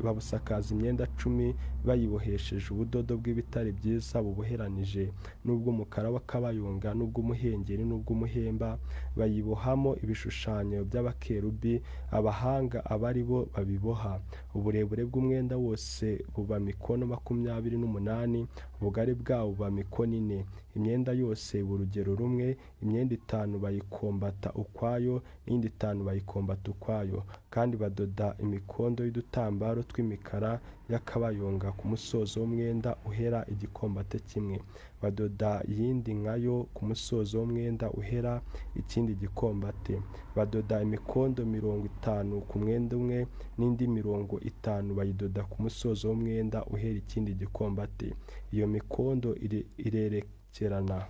babusakaza imyenda 10, bayibohesheje ubudodo bw'ibitare byiza buboheranije, n'ubw'umukara w'akabayonga, n'ubw'umuhengeri, n'ubw'umuhemba, bayibohamo ibishushanyo by'abakerubi. Abahanga aba ari bo babiboha. Uburebure bw'umwenda wose buba mikono 28, ubugari bwawo buba mikono 4. Imyenda yose iba urugero rumwe, imyenda 5 bayikombata ukwayo, n'indi 5 bayikombata ukwayo. Kandi badoda imikondo y'udutambaro tw'imikara y'akabayonga ku musozo w'umwenda uhera igikombate kimwe. Badoda iyindi nkayo ku musozo w'umwenda uhera ikindi gikombate. Badoda imikondo 50 ku mwenda umwe, n'indi 50 bayidoda ku musozo w'umwenda uhera ikindi gikombate. Iyo mikondo irerekerana.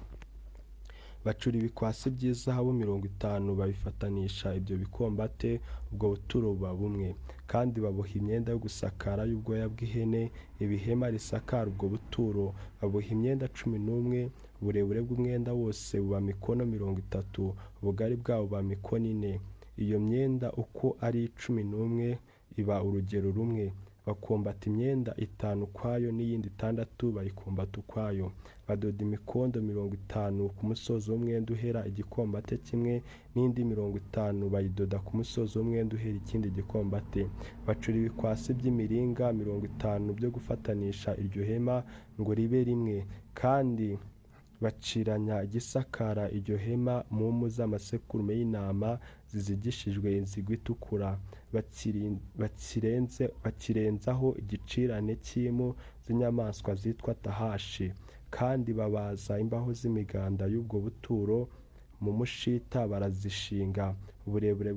Bacura ibikwasi by'izahabu 50 babifatanisha ibyo bikombate, ubwo buturo buba bumwe. Kandi baboha imyenda yo gusakara y'ubwoya bw'ihene, ibihema risakara ubwo buturo. Baboha imyenda 11, uburebure bw'umwenda wose buba mikono 30, ubugari bwawo buba mikono 4. Iyo myenda uko ari 11 iba urugero rumwe. Bakumbata imyenda 5 ukwayo, n'iyindi 6 bayikumbata ukwayo. Badoda imikondo 50 ku musozo w'umwenda uhera igikombate kimwe, n'indi 50 bayidoda ku musozo w'umwenda uhera ikindi gikombate. Bacura ibikwasi by'imiringa 50 byo gufatanisha iryo hema ngo ribe rimwe, kandi baciranya igisakara iryo hema mu mpu z'amasekurume y'intama zizigishijwe inzigo itukura. Bakirenzaho igicirane cy'impu z'inyamaswa zitwa tahashi. Kandi babaza imbaho z'imiganda y'ubwo buturo mu mushita barazishinga. Uburebure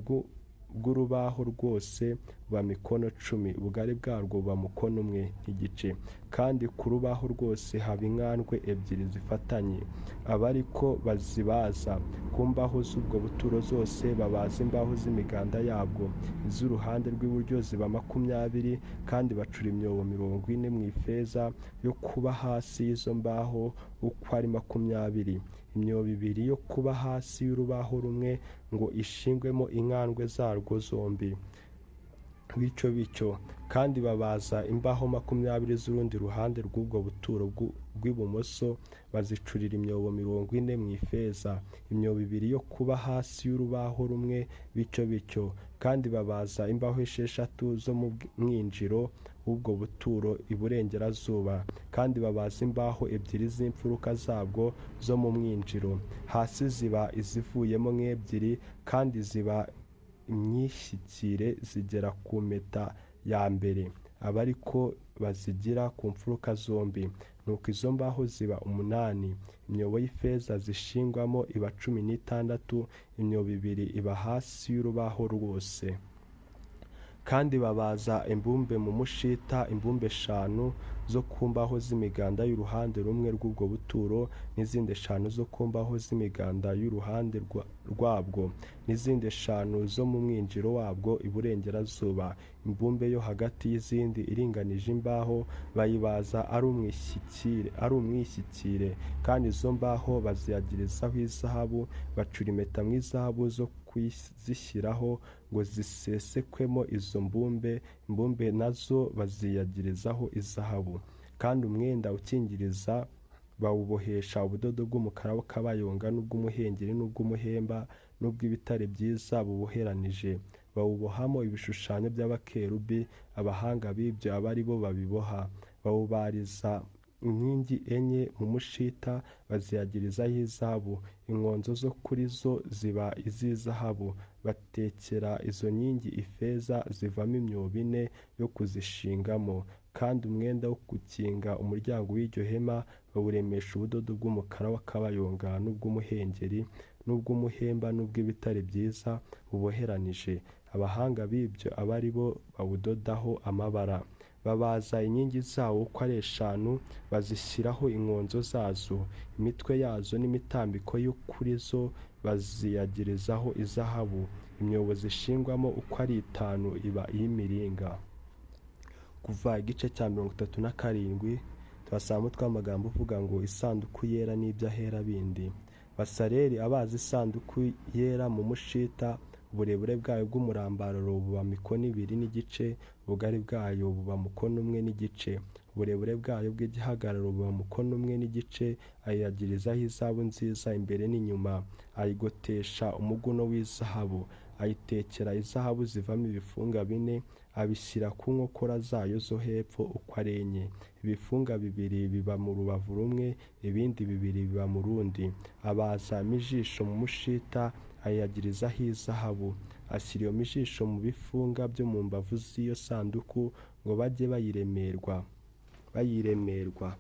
bw'urubaho rwose buba mikono 10, ubugari bwarwo buba mukono 1 n'igice. Kandi ku rubaho rwose haba inkandwe 2 zifatanye, aba ariko bazibaza. Ku mbaho z'ubwo buturo zose babaza imbaho z'imiganda yabwo. Iz'uruhande rw'iburyo ziba 20, kandi bacura imyobo 40 mu ifeza yo kuba hasi y'izo mbaho uko ari 20. Imyobo 2 yo kuba hasi y'urubaho rumwe ngo ishingwemo inkandwe zarwo zombi, bityo bityo. Kandi babaza imbaho 20 z'urundi ruhande rw'ubwo buturo rw'ibumoso, bazicurira imyobo 40 mu ifeza, imyobo 2 yo kuba hasi y'urubaho rumwe, bityo bityo. Kandi babaza imbaho 6 zo mu mwinjiro w'ubwo buturo iburengerazuba, kandi babaza imbaho 2 z'imfuruka zabwo zo mu mwinjiro hasi, ziba izivuyemo nk'ebyiri, kandi ziba imyishyikire zigera ku mpeta ya mbere, aba ariko bazigira ku mfuruka zombi. Nuko izo mbaho ziba 8. Imyobo y'ifeza zishingwamo iba 16, imyobo 2 iba hasi y'urubaho rwose. Kandi babaza imbumbe mu mushita, imbumbe 5 zo ku mbaho z'imiganda y'uruhande rumwe rw'ubwo buturo, n'izindi 5 zo ku mbaho z'imiganda y'uruhande rwabwo, n'izindi 5 zo mu mwinjiro wabwo iburengerazuba. Imbumbe yo hagati y'izindi iringanije imbaho bayibaza ari umwishyikire. Kandi izo mbaho baziyagirizaho izahabu, bacura impeta mu izahabu zo kuzishyiraho ngo zisesekwemo izo mbumbe. Imbumbe nazo baziyagirizaho izahabu. Kandi umwenda ukingiriza bawubohesha ubudodo bw'umukara w'akabayonga n'ubw'umuhengeri n'ubw'umuhemba n'ubw'ibitare byiza buboheranije. Bawubohamo ibishushanyo by'abakerubi, abahanga b'ibyo aba ari bo babiboha. Bawubariza inkingi 4 mu mushita, baziyagirizaho izahabu. Inkonzo zo kuri zo ziba iz'izahabu. Batekera izo nkingi ifeza, zivamo imyobo 4 yo kuzishingamo. Kandi umwenda wo gukinga umuryango w'iryo hema bawuremesha ubudodo bw'umukara w'akabayonga n'ubw'umuhengeri n'ubw'umuhemba n'ubw'ibitare byiza buboheranije. Abahanga b'ibyo aba ari bo bawudodaho amabara. Babaza inkingi zawo uko ari 5, bazishyiraho inkonzo zazo, imitwe yazo n'imitambiko yo kuri zo baziyagirizaho izahabu. Imyobo zishingwamo uko ari 5 iba iy'imiringa. Kuva igice cya 37 tuhasanga umutwe w'amagambo uvuga ngo isanduku yera n'iby'ahera bindi. Basaleri abaza isanduku yera mu mushita, uburebure bwayo bw'umurambararo buba mikono 2 n'igice, ubugari bwayo buba mukono 1 n'igice, uburebure bwayo bw'igihagararo buba mukono 1 n'igice. Ayiyagirizaho izahabu nziza imbere n'inyuma, ayigotesha umuguno w'izahabu, ayitekera izahabu zivamo ibifunga 4, abishyira ku nkokora zayo zo hepfo uko ari 4. Ibifunga 2 biba mu rubavu rumwe, ibindi 2 biba mu rundi. Abaza imijisho mu mushita, ayiyagirizaho izahabu. Ashyira iyo mijisho mu bifunga byo mu mbavu z'iyo sanduku ngo bajye bayiremerwa.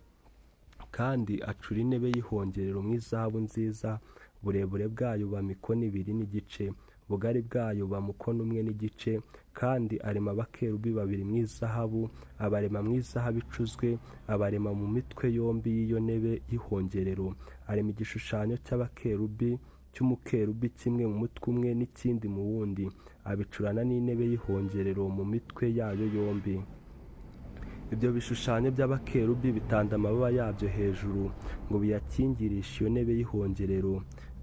Kandi acura intebe y'ihongerero mu izahabu nziza, uburebure bwayo buba mikono 2 n'igice, ubugari bwayo buba mukono 1 n'igice. Kandi arema abakerubi babiri mu izahabu, abarema mu izahabu icuzwe, abarema mu mitwe yombi y'iyo ntebe y'ihongerero. Arema igishushanyo cy'abakerubi cy'umukerubi, kimwe mu mutwe umwe n'ikindi mu wundi, abicurana n'intebe y'ihongerero mu mitwe yayo yombi. Ibyo bishushanyo by'abakerubi bitanda amababa yabyo hejuru ngo biyakingirishe iyo ntebe y'ihongerero,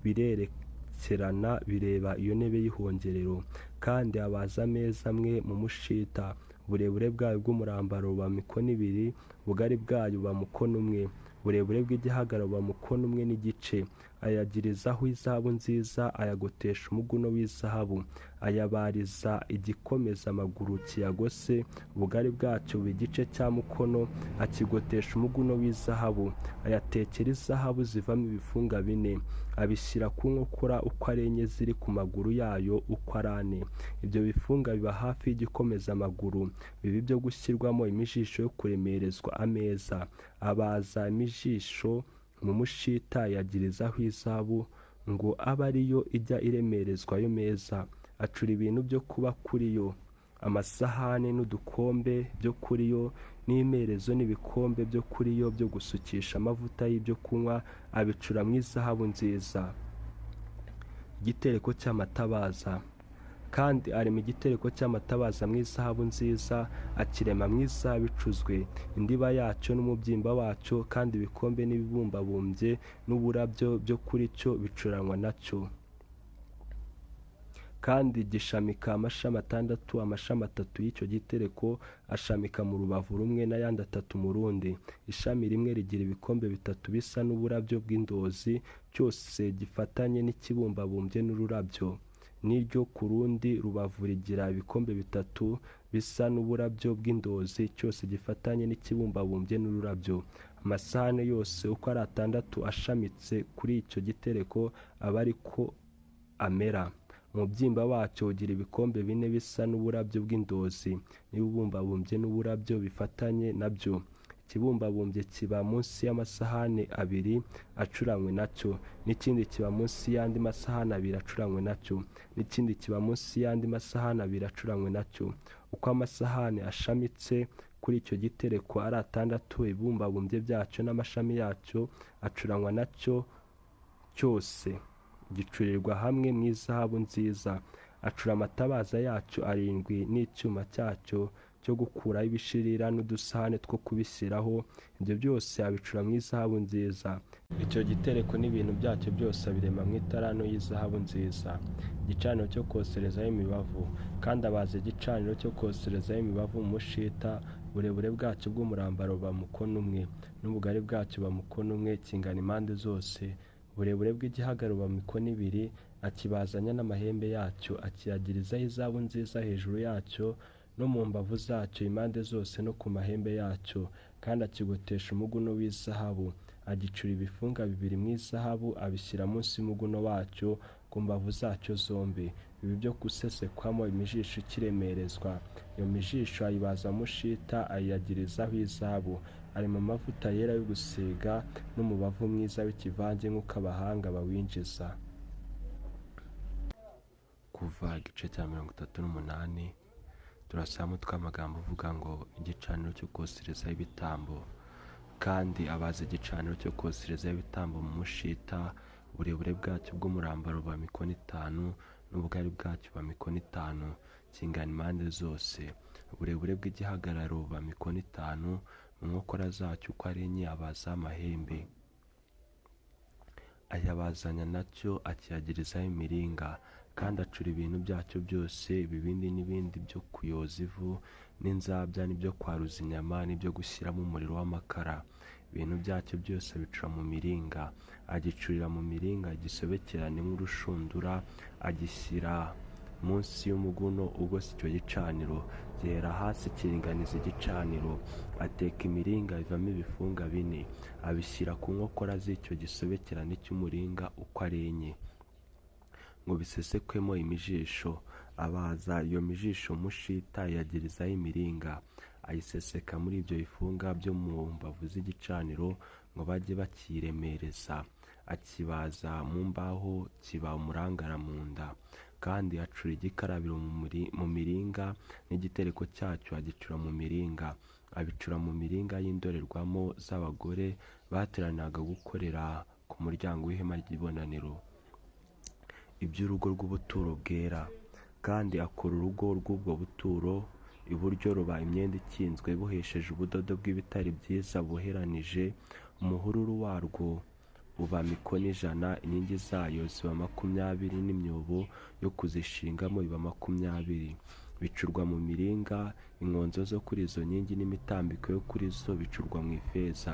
birerekerana bireba iyo ntebe y'ihongerero. Kandi abaza ameza amwe mu mushita, uburebure bwayo bw'umurambaro buba mikono 2, ubugari bwayo buba mukono 1, uburebure bw'igihagararo buba mukono 1 n'igice. Ayagirizaho izahabu nziza, ayagotesha umuguno w'izahabu, ayabariza igikomeza amaguru kiyagose, ubugari bwacyo buba igice cya mukono, akigotesha umuguno w'izahabu. Ayatekera izahabu zivamo ibifunga 4, abishyira ku nkokora uko ari 4 ziri ku maguru yayo uko ari 4. Ibyo bifunga biba hafi y'igikomeza amaguru, biba ibyo gushyirwamo imijisho yo kuremerezwa ameza. Abaza imijisho mu mushita, ayagirizaho izahabu ngo abe ariyo ijya iremerezwa ayo meza. Acura ibintu byo kuba kuri yo, amasahani n'udukombe byo kuri yo, n'imerezo n'ibikombe byo kuri yo byo gusukisha amavuta y'ibyo kunywa, abicura mu izahabu nziza. Igitereko cy'amatabaza. Kandi arema igitereko cy'amatabaza mu izahabu nziza, akirema mu izahabu icuzwe, indiba yacyo n'umubyimba wacyo, kandi ibikombe n'ibibumbabumbye n'uburabyo byo kuri cyo bicuranwa nacyo. Kandi gishamika amashami 6, amashami 3 y'icyo gitereko ashamika mu rubavu rumwe n'ayandi 3 mu rundi. Ishami rimwe rigira ibikombe 3 bisa n'uburabyo bw'indozi, cyose gifatanye n'ikibumbabumbye n'ururabyo. N'iryo ku rundi rubavu rigira ibikombe 3 bisa n'uburabyo bw'indozi, cyose gifatanye n'ikibumbabumbye n'ururabyo. Amasahani yose uko ari 6 ashamitse kuri icyo gitereko aba ari ko amera. Umubyimba wacyo ugira ibikombe 4 bisa n'uburabyo bw'indozi, n'ibibumbabumbye n'uburabyo bifatanye nabyo. Ikibumbabumbye kiba munsi y'amasahani 2 acuranywe nacyo, n'ikindi kiba munsi y'andi masahani 2 acuranywe nacyo, n'ikindi kiba munsi y'andi masahani 2 acuranywe nacyo. Uko amasahani ashamitse kuri icyo gitereko ari 6, ibibumbabumbye byacyo n'amashami yacyo acuranywa nacyo cyose, gicurirwa hamwe mu izahabu nziza. Acura amatabaza yacyo 7 n'icyuma cyacyo cyo gukuraho ibishirira n'udusahane two kubishyiraho, ibyo byose abicura mu izahabu nziza. Icyo gitereko n'ibintu byacyo byose abirema mu italanto y'izahabu nziza. Igicaniro cyo koserezaho imibavu. Kandi abaza igicaniro cyo koserezaho imibavu mu mushita, uburebure bwacyo bw'umurambaro buba mukono 1, n'ubugari bwacyo buba mukono 1, kingana impande zose. Uburebure bw'igihagararo buba mikono 2, akibazanya n'amahembe yacyo, akiyagirizaho izahabu nziza hejuru yacyo no mu mbavu zacyo impande zose no ku mahembe yacyo. Kandi akigotesha umuguno w'izahabu, agicura ibifunga 2 mu izahabu, abishyira munsi y'umuguno wacyo ku mbavu zacyo zombi, biba ibyo gusesekwamo imijisho ikiremerezwa. Iyo mijisho ayibaza mushita, ayiyagirizaho izahabu. Arema amavuta yera yo gusiga n'umubavu mwiza w'ikivange nk'uko abahanga bawinjiza. Kuva igice cya 38 turasoma umutwe w'amagambo uvuga ngo igicaniro cyo koserezaho ibitambo. Kandi abaza igicaniro cyo koserezaho ibitambo mu mushita, uburebure bwacyo bw'umurambaro buba mikono 5, n'ubugari bwacyo buba mikono 5, kingana impande zose. Uburebure bw'igihagararo buba mikono 5, mu nkokora zacyo uko ari 4 abaza amahembe. Ayabazanya nacyo, akiyagirizaho imiringa. Kandi acura ibintu byacyo byose, ibibindi n'ibindi byo kuyoza ivu, n'inzabya n'ibyo kwaruza inyama, n'ibyo gushyiramo umuriro w'amakara. Ibintu byacyo byose abicura mu miringa, agicurira mu miringa igisobekerane nk'urushundura, agishyira munsi y'umuguno ugose icyo gicaniro, gihera hasi kiringaniza igicaniro. Ateka imiringa ivamo ibifunga 4, abishyira ku nkokora z'icyo gisobekerane cy'umuringa uko ari 4, ngo bisesekwemo imijisho. Abaza iyo mijisho mushita, ayagirizaho imiringa. ayiseseka muri ibyo bifunga byo mu mbavu z'igicaniro ngo bajye bakiremereza. Akibaza mu mbaho kiba umurangara mu nda. Kandi acura igikarabiro mu miringa, n'igitereko cyacyo agicura mu miringa. Abicura mu miringa y'indorerwamo z'abagore bateranaga gukorera ku muryango w'ihema ry'ibonaniro. Iby'urugo rw'ubuturo bwera. Kandi akora urugo rw'ubwo buturo, iburyo ruba imyenda ikinzwe ibohesheje ubudodo bw'ibitare byiza buheranije, umuhururu warwo uba mikono 100, inkingi zayo ziba 20, n'imyobo yo kuzishingamo iba 20. Bicurwa mu miringa, inkonzo zo kuri izo nkingi n'imitambiko yo kuri zo bicurwa mu ifeza.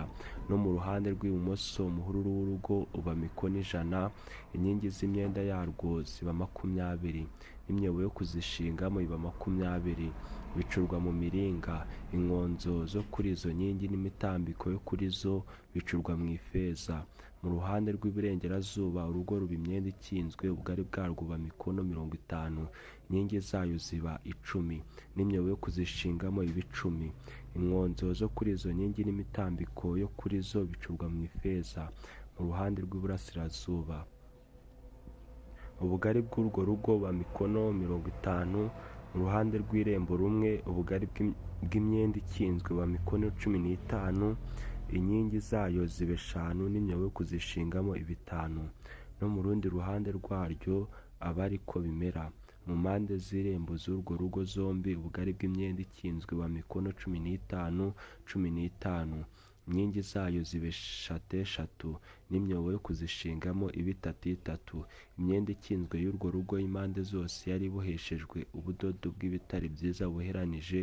No mu ruhande rw'ibumoso umuhururu w'urugo uba mikono 100, inkingi z'imyenda yarwo ziba 20, n'imyobo yo kuzishingamo iba 20. Bicurwa mu miringa, inkonzo zo kuri izo nkingi n'imitambiko yo kuri zo bicurwa mu ifeza. Mu ruhande rw'iburengerazuba urugo ruba imyenda ikinzwe, ubugari bwarwo buba mikono 50, inkingi zayo ziba 10, n'imyobo yo kuzishingamo iba 10. Inkonzo zo kuri izo nkingi n'imitambiko yo kuri zo bicurwa mu ifeza. Mu ruhande rw'iburasirazuba ubugari bw'urwo rugo buba mikono 50, mu ruhande rw'irembo rumwe ubugari bw'imyenda ikinzwe buba mikono 15, inkingi zayo ziba 5, n'imyobo yo kuzishingamo iba 5. No mu rundi ruhande rwaryo aba ari ko bimera. Mu mpande z'irembo z'urwo rugo zombi ubugari bw'imyenda ikinzwe buba mikono 15 15, inkingi zayo ziba 3 n'imyobo yo kuzishingamo iba 3 3. Imyenda ikinzwe y'urwo rugo y'impande zose yari iboheshejwe ubudodo bw'ibitare byiza buheranije,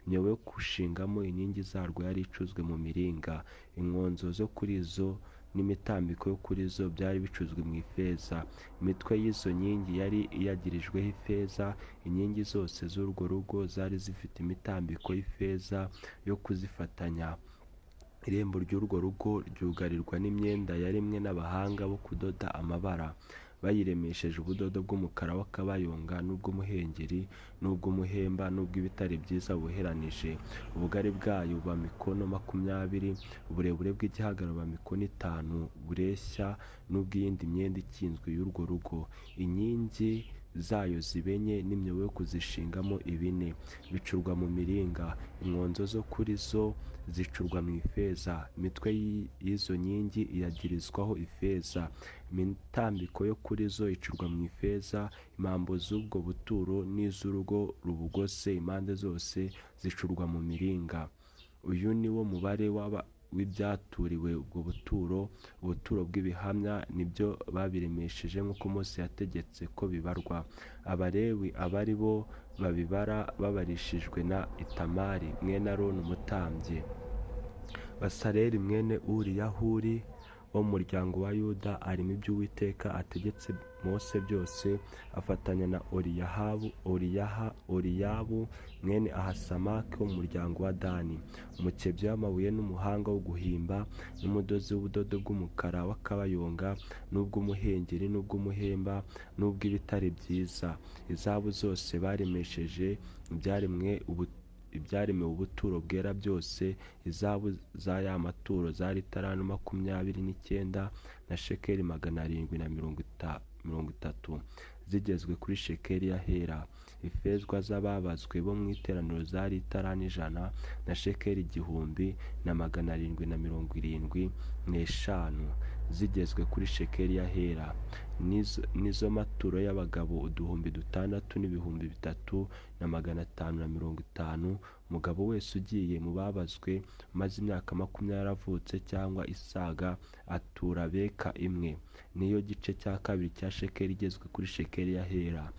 imyobo yo gushingamo inkingi zarwo yari icuzwe mu miringa, inkonzo zo kuri zo n'imitambiko yo kuri zo byari bicuzwe mu ifeza. Imitwe y'izo nkingi yari iyagirijweho ifeza, inkingi zose z'urwo rugo zari zifite imitambiko y'ifeza yo kuzifatanya. Irembo ry'urwo rugo ryugarirwa n'imyenda yaremwe n'abahanga bo kudoda amabara, bayiremesheje ubudodo bw'umukara w'akabayonga n'ubw'umuhengeri n'ubw'umuhemba n'ubw'ibitare byiza buheranije. Ubugari bwayo buba mikono 20, uburebure bw'igihagararo buba mikono 5, bureshya n'ubw'iyindi myenda ikinzwe y'urwo rugo. Inkingi zayo ziba 4, n'imyobo yo kuzishingamo iba 4, bicurwa mu miringa. Inkonzo zo kuri zo zicurwa mu ifeza, imitwe y'izo nkingi iyagirizwaho ifeza, imitambiko yo kuri zo icurwa mu ifeza. Impambo z'ubwo buturo n'iz'urugo rubugose impande zose zicurwa mu miringa. Uyu ni wo mubare w'ibyaturiwe ubwo buturo, ubuturo bw'ibihamya, nibyo babiremesheje nk'uko Mose yategetse ko bibarwa. Abalewi aba ari bo babibara babarishijwe na Itamari mwene Aroni umutambyi. Basaleli mwene Uri wo mu muryango wa Yuda arimo ibyo Uwiteka ategetse Mose byose, afatanya na Oriyabu mwene Ahasamaki wo mu muryango wa Dani, umukebyi w'amabuye n'umuhanga wo guhimba, n'umudozi w'ubudodo bw'umukara w'akabayonga n'ubw'umuhengeri n'ubw'umuhemba n'ubw'ibitare byiza. Izahabu zose baremesheje ibyaremewe ubuturo bwera byose, izahabu za ya maturo zari italanto 29 na shekeli 730, zigezwe kuri shekeli y'ahera. Ifezwa z'ababazwe bo mu iteraniro zari italanto 100 na shekeli 1775, zigezwe kuri shekeli y'ahera. N'izo maturo y'abagabo 6,000 n'3,550, umugabo wese ugiye mu babazwe umaze imyaka 20 avutse cyangwa isaga atura beka imwe, niyo gice cya kabiri cya shekeli igezwe kuri shekeli y'ahera.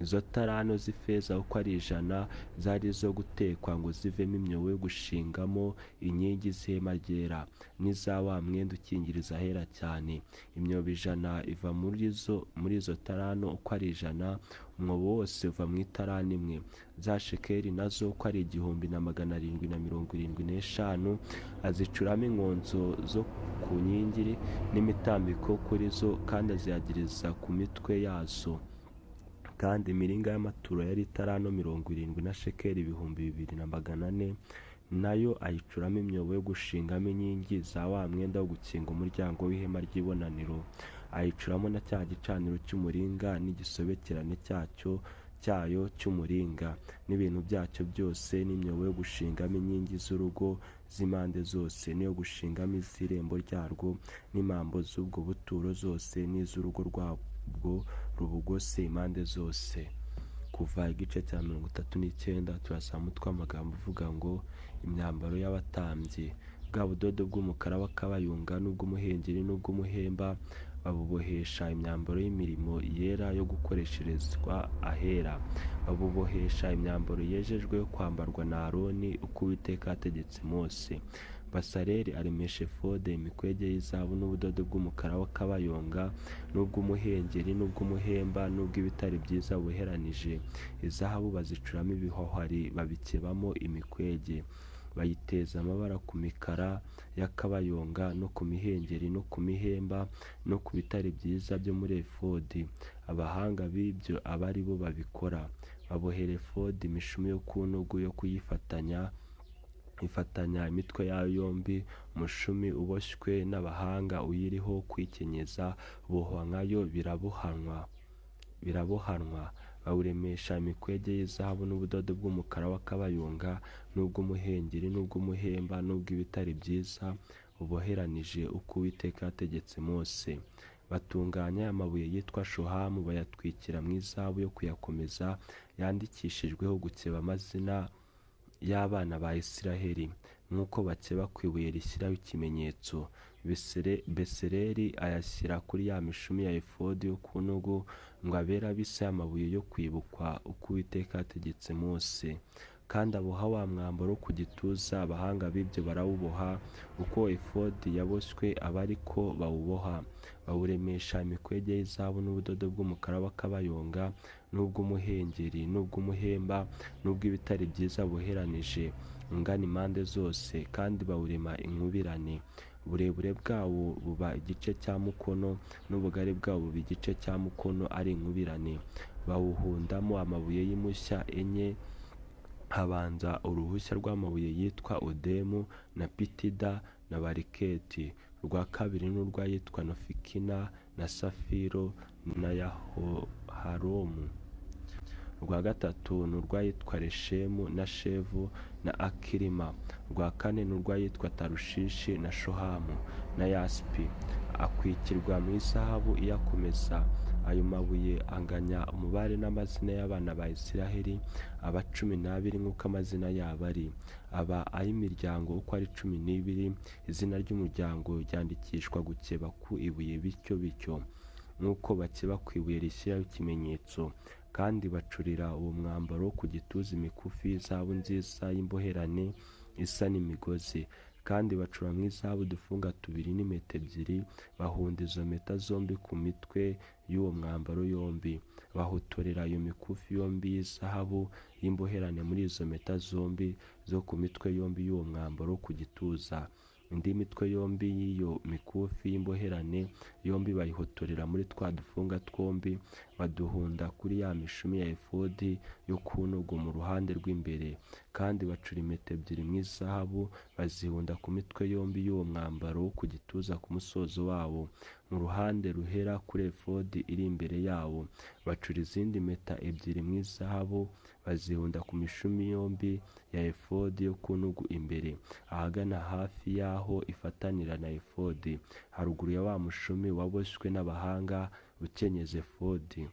Izo talanto z'ifeza uko ari 100 zari izo gutekwa ngo zivemo imyobo yo gushingamo inkingi z'ihema ryera, n'iza wa mwenda ukingiriza ahera cyane. Imyobo 100 iva muri izo talanto uko ari 100, umwobo wose uva mu italanto imwe. Za shekeli nazo uko ari 1775, azicuramo inkonzo zo ku nkingi n'imitambiko kuri zo, kandi aziyagiriza ku mitwe yazo. Kandi imiringa y'amaturo yari italanto 70 na shekeli 2400, Nayo ayicuramo imyobo yo gushingamo inkingi za wa mwenda wo gukinga umuryango w'ihema ry'ibonaniro. Ayicuramo na cya gicaniro cy'umuringa n'igisobekerane cyayo cy'umuringa n'ibintu byacyo byose, n'imyobo yo gushingamo inkingi z'urugo z'impande zose, n'iyo gushingamo iz'irembo ryarwo, n'imambo z'ubwo buturo zose, n'iz'urugo rwabwo rubugose impande zose. Kuva igice cya 39 turasoma umutwe w'amagambo uvuga ngo imyambaro y'abatambyi. Bwa budodo bw'umukara w'akabayonga n'ubw'umuhengeri n'ubw'umuhemba babubohesha imyambaro y'imirimo yera yo gukoresherezwa ahera. Babubohesha imyambaro yejejwe yo kwambarwa na Aroni, uko Uwiteka yategetse Mose. Basaleli aremesha efodi imikwege y'izahabu n'ubudodo bw'umukara w'akabayonga n'ubw'umuhengeri n'ubw'umuhemba n'ubw'ibitare byiza buheranije. Izahabu bazicuramo ibihohari babikebamo imikwege. Bayiteza amabara ku mikara y'akabayonga no ku mihengeri no ku mihemba no ku bitare byiza byo muri efodi. Abahanga b'ibyo aba ari bo babikora. Babohera efodi imishumi yo ku ntugu yo kuyifatanya ifatanya imitwe yayo yombi. Umushumi uboshywe n'abahanga uyiriho kwikenyeza bohwa nkayo birabohanwa. Bawuremesha imikwege y'izahabu n'ubudodo bw'umukara w'akabayonga n'ubw'umuhengeri n'ubw'umuhemba n'ubw'ibitare byiza buboheranije, uko Uwiteka yategetse Mose. Batunganya amabuye yitwa shohamu bayatwikira mu izahabu yo kuyakomeza, yandikishijweho gukeba amazina y'abana ba Isiraheli, nk'uko bakeba ku ibuye rishyiraho ikimenyetso. Besaleli ayashyira kuri ya mishumi ya efodi yo ku ntugu ngo abere ab'isi amabuye yo kwibukwa, uko Uwiteka yategetse Mose. Kandi aboha wa mwambaro wo ku gituza, abahanga b'ibyo barawuboha, uko efodi yaboshywe aba ari ko bawuboha. Bawuremesha imikwege y'izahabu n'ubudodo bw'umukara w'akabayonga n'ubw'umuhengeri n'ubw'umuhemba n'ubw'ibitare byiza buheranije, ungana impande zose. Kandi bawurema inkubirane. Uburebure bwawo buba igice cya mukono, n'ubugari bwawo buba igice cya mukono, ari inkubirane. Bawuhundamo amabuye y'impushya enye. Habanza uruhushya rw'amabuye yitwa odemu na pitida na bariketi. Urwa kabiri n'urw'ayitwa nofikina na safiro na yahoharomu. Urwa gatatu ni urw'ayitwa reshemu na shevu na akirima. Urwa kane ni urw'ayitwa tarushishi na shohamu na yasipi. Akwikirwa mu izahabu iyakomeza. Ayo mabuye anganya umubare n'amazina y'abana ba Isiraheli, aba 12 nk'uko amazina yabo ari. Aba ay'imiryango uko ari 12. Izina ry'umuryango ryandikishwa gukeba ku ibuye bityo bityo, nk'uko bakeba ku ibuye rishyiraho ikimenyetso. Kandi bacurira uwo mwambaro wo ku gituza imikufi y'izahabu nziza y'imboherane isa n'imigozi. Kandi bacura mu izahabu udufunga tubiri n'impeta ebyiri, bahunda izo mpeta zombi ku mitwe y'uwo mwambaro yombi. Bahotorera iyo mikufi yombi y'izahabu y'imboherane muri izo mpeta zombi zo ku mitwe yombi y'uwo mwambaro wo ku gituza. Indi mitwe yombi y'iyo mikufi y'imboherane yombi bayihotorera muri twa dufunga twombi, baduhunda kuri ya mishumi ya efodi yo ku ntugu mu ruhande rw'imbere. Kandi bacura impeta ebyiri mu izahabu, bazihunda ku mitwe yombi y'uwo mwambaro wo ku gituza ku musozo wawo, mu ruhande ruhera kuri efodi iri imbere yawo. Bacura izindi mpeta ebyiri mu izahabu, bazihunda ku mishumi yombi ya efodi yo ku ntugu imbere, ahagana hafi y'aho ifatanira na efodi, haruguru ya wa mushumi waboshywe n'abahanga ukenyeza efodi.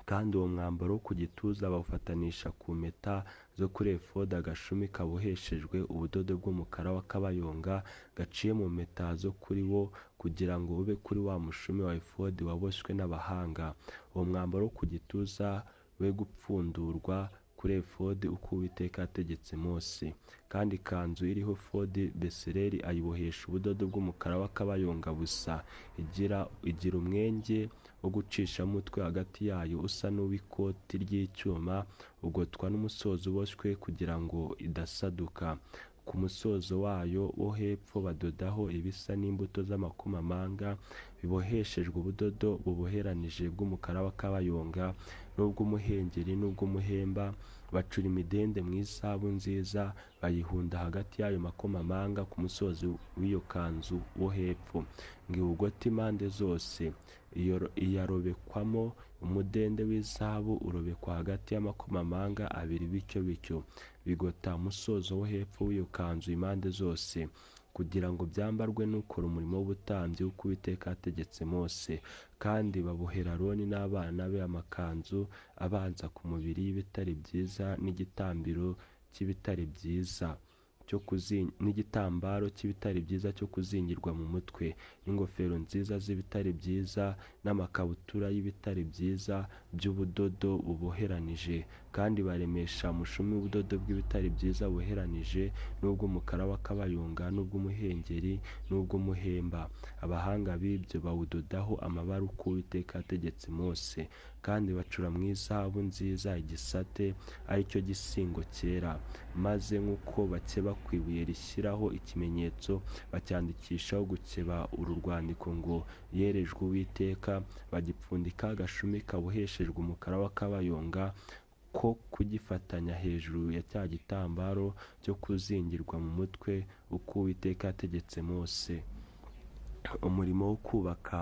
Kandi uwo mwambaro wo ku gituza bawufatanisha ku mpeta zo kuri efodi agashumi kaboheshejwe ubudodo bw'umukara w'akabayonga gaciye mu mpeta zo kuri wo, kugira ngo ube kuri wa mushumi wa efodi waboshywe n'abahanga. Uwo mwambaro wo ku gituza we gupfundurwa kuri efodi, uko Uwiteka yategetse Mose. Kandi ikanzu iriho efodi Besaleli ayibohesha ubudodo bw'umukara w'akabayonga busa, igira umwenge wo gucishamo umutwe hagati yayo usa n'uw'ikoti ry'icyuma, ugotwa n'umusozo uboshywe kugira ngo idasaduka. Ku musozo wayo wo hepfo badodaho ibisa n'imbuto z'amakomamanga biboheshejwe ubudodo buboheranije bw'umukara w'akabayonga n'ubw'umuhengeri n'ubw'umuhemba. Bacura imidende mu izahabu nziza, bayihunda hagati y'ayo makomamanga ku musozo w'iyo kanzu wo hepfo, ngo iwugote impande zose. Iyarobekwamo umudende w'izahabu urobekwa hagati y'amakomamanga abiri bityo bityo, bigota umusozo wo hepfo w'iyo kanzu impande zose, kugira ngo byambarwe n'ukora umurimo w'ubutambyi uko Uwiteka yategetse Mose. Kandi babohera Aroni n'abana be amakanzu abanza ku mubiri y'ibitare byiza n'igitambiro cy'ibitare byiza n'igitambaro cy'ibitare byiza cyo kuzingirwa mu mutwe, n'ingofero nziza z'ibitare byiza, n'amakabutura y'ibitare byiza by'ubudodo buboheranije. Kandi baremesha umushumi w'ubudodo bw'ibitare byiza buboheranije, n'ubw'umukara w'akabayonga, n'ubw'umuhengeri, n'ubw'umuhemba. Abahanga b'ibyo bawudodaho amabara uko Uwiteka yategetse Mose. Kandi bacura mu izahabu nziza igisate, ari cyo gisingo cyera, maze nk'uko bakeba ku ibuye rishyiraho ikimenyetso, bacyandikishaho gukeba uru rwandiko ngo yerejwe Uwiteka. Bagipfundika agashumi kaboheshejwe umukara w'akabayonga ko kugifatanya hejuru ya cya gitambaro cyo kuzingirwa mu mutwe, uko Uwiteka yategetse Mose. Umurimo wo kubaka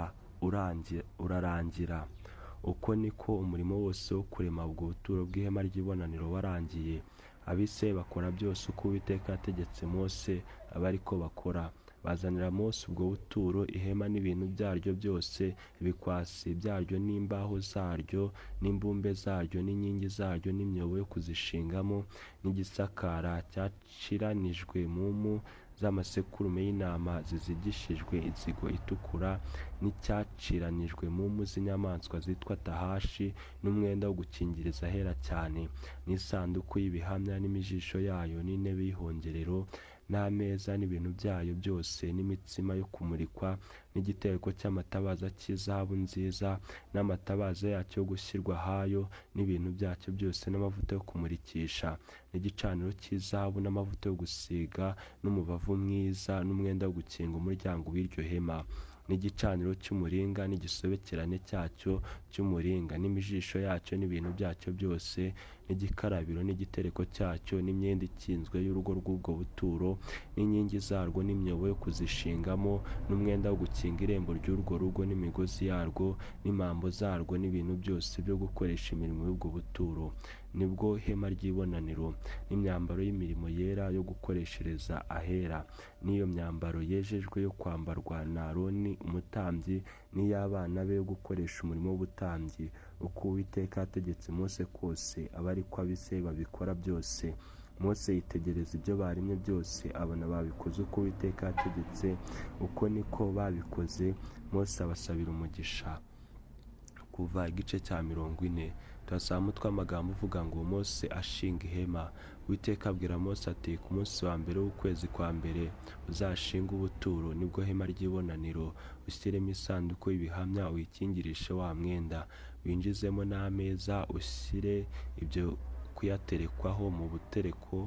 urarangira. Uko niko umurimo wose wo kurema ubwo buturo bw'ihema ry'ibonaniro warangiye. Abisirayeli bakora byose uko Uwiteka yategetse Mose, aba ariko bakora. Bazanira Mose ubwo buturo, ihema n'ibintu byaryo byose, ibikwasi byaryo n'imbaho zaryo, n'imbumbe zaryo, n'inkingi zaryo, n'imyobo yo kuzishingamo, n'igisakara cyaciranijwe mu mpu z'amasekurume y'intama zizigishijwe inzigo itukura, n'icyaciranijwe mu mpu z'inyamaswa zitwa tahashi, n'umwenda wo gukingiriza ahera cyane, n'isanduku y'ibihamya n'imijisho yayo, n'intebe y'ihongerero, n'ameza n'ibintu byayo byose, n'imitsima yo kumurikwa, n'igitereko cy'amatabaza cy'izahabu nziza, n'amatabaza yacyo yo gushyirwa ahayo, n'ibintu byacyo byose, n'amavuta yo kumurikisha, n'igicaniro cy'izahabu, n'amavuta yo gusiga, n'umubavu mwiza, n'umwenda wo gukinga umuryango w'iryo hema, n'igicaniro cy'umuringa, n'igisobekerane cyacyo cy'umuringa, n'imijisho yacyo, n'ibintu byacyo byose, n'igikarabiro n'igitereko cyacyo, n'imyenda ikinzwe y'urugo rw'ubwo buturo, n'inkingi zarwo, n'imyobo yo kuzishingamo, n'umwenda wo gukinga irembo ry'urwo rugo, n'imigozi yarwo, n'impambo zarwo, n'ibintu byose byo gukoresha imirimo y'ubwo buturo, nibwo hema ry'ibonaniro, n'imyambaro y'imirimo yera yo gukoreshereza ahera, n'iyo myambaro yejejwe yo kwambarwa na Aroni umutambyi, n'iy'abana be yo gukoresha umurimo w'ubutambyi, uko Uwiteka yategetse Mose kose, aba ariko Abisirayeli babikora byose. Mose yitegereza ibyo baremye byose, abona babikoze uko Uwiteka yategetse, uko niko babikoze. Mose abasabira umugisha. Kuva igice cya 40, turasaba umutwe w'amagambo uvuga ngo Mose ashinga ihema. Uwiteka abwira Mose ati: ku munsi wa mbere w'ukwezi kwa mbere uzashinga ubuturo, nibwo hema ry'ibonaniro, ushyiremo isanduku y'ibihamya, uyikingirishe wa mwenda, winjizemo n'ameza, ushyire ibyo kuyaterekwaho mu butereko